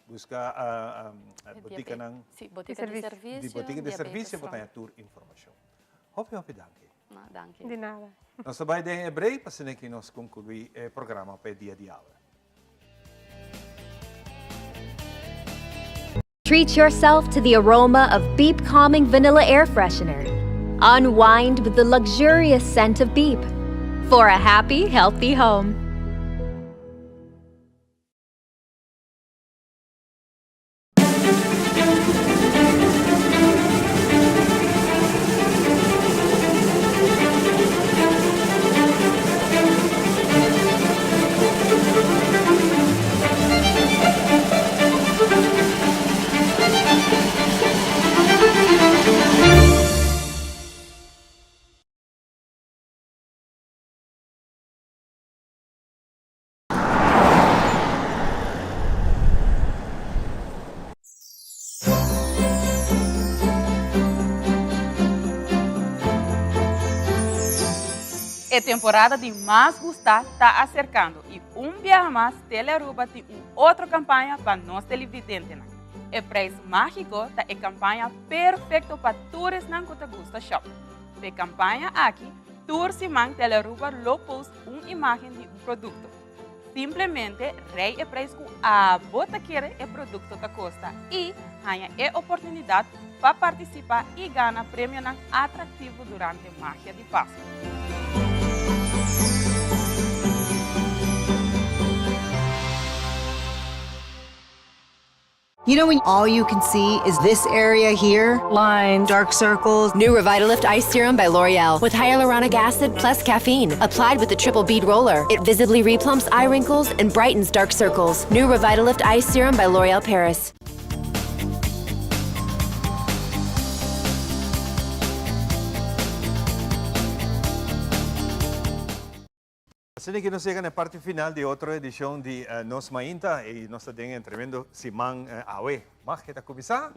Busca boticanan. Sí, botica di servicio. Di botica di servicio bo ta haña tur informacion. Hopi hopi danki. No, danki. Di nada. Nos ta bai den e break pa asina ki nos conclui e programa pa e dia di awe. Treat yourself to the aroma of Beep Calming Vanilla Air Freshener. Unwind with the luxurious scent of Beep for a happy, healthy home. E temporada di mas gustá ta aserkando i un biaha mas Telearuba tin un otro kampaña pa nos televidentenan. E Prijs Mágiko ta e kampaña perfekto pa tur esnan ku ta gusta shòp. P'e kampaña aki, tur siman Telearuba lo post un imagen di un producto. Simplemente rei e prijs cu abo ta kere e producto ta costa y haña e oportunidad pa participa y gana premionan atractivo durante Magia di Pasco. You know when all you can see is this area here? Lines, dark circles. New Revitalift Ice Serum by L'Oreal with hyaluronic acid plus caffeine. Applied with the triple bead roller. It visibly replumps eye wrinkles and brightens dark circles. New Revitalift Ice Serum by L'Oreal Paris. Asina ki nos yega na e parti final di otro edicion di Nos Mainta y nos ta den e tremendo siman awe. Mag e ta cuminsa?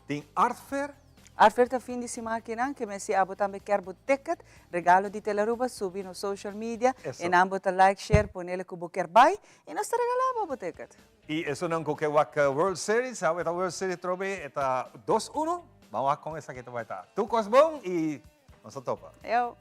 Tin Art Fair. Art Fair ta fin di siman akinan, ke mester abo tambe kier bo ticket, regalo di Telaruba, subi nos social media, Eso. e nan bo ta like, share, ponele ku bo kier bai y nos ta regala bo bo ticket. Y esunnan ku ke wak World Series, awe ta World Series trobe, e ta dos uno, ban wak kon esaki ta bai ta. Tur kos bon y nos ta topa. Yo.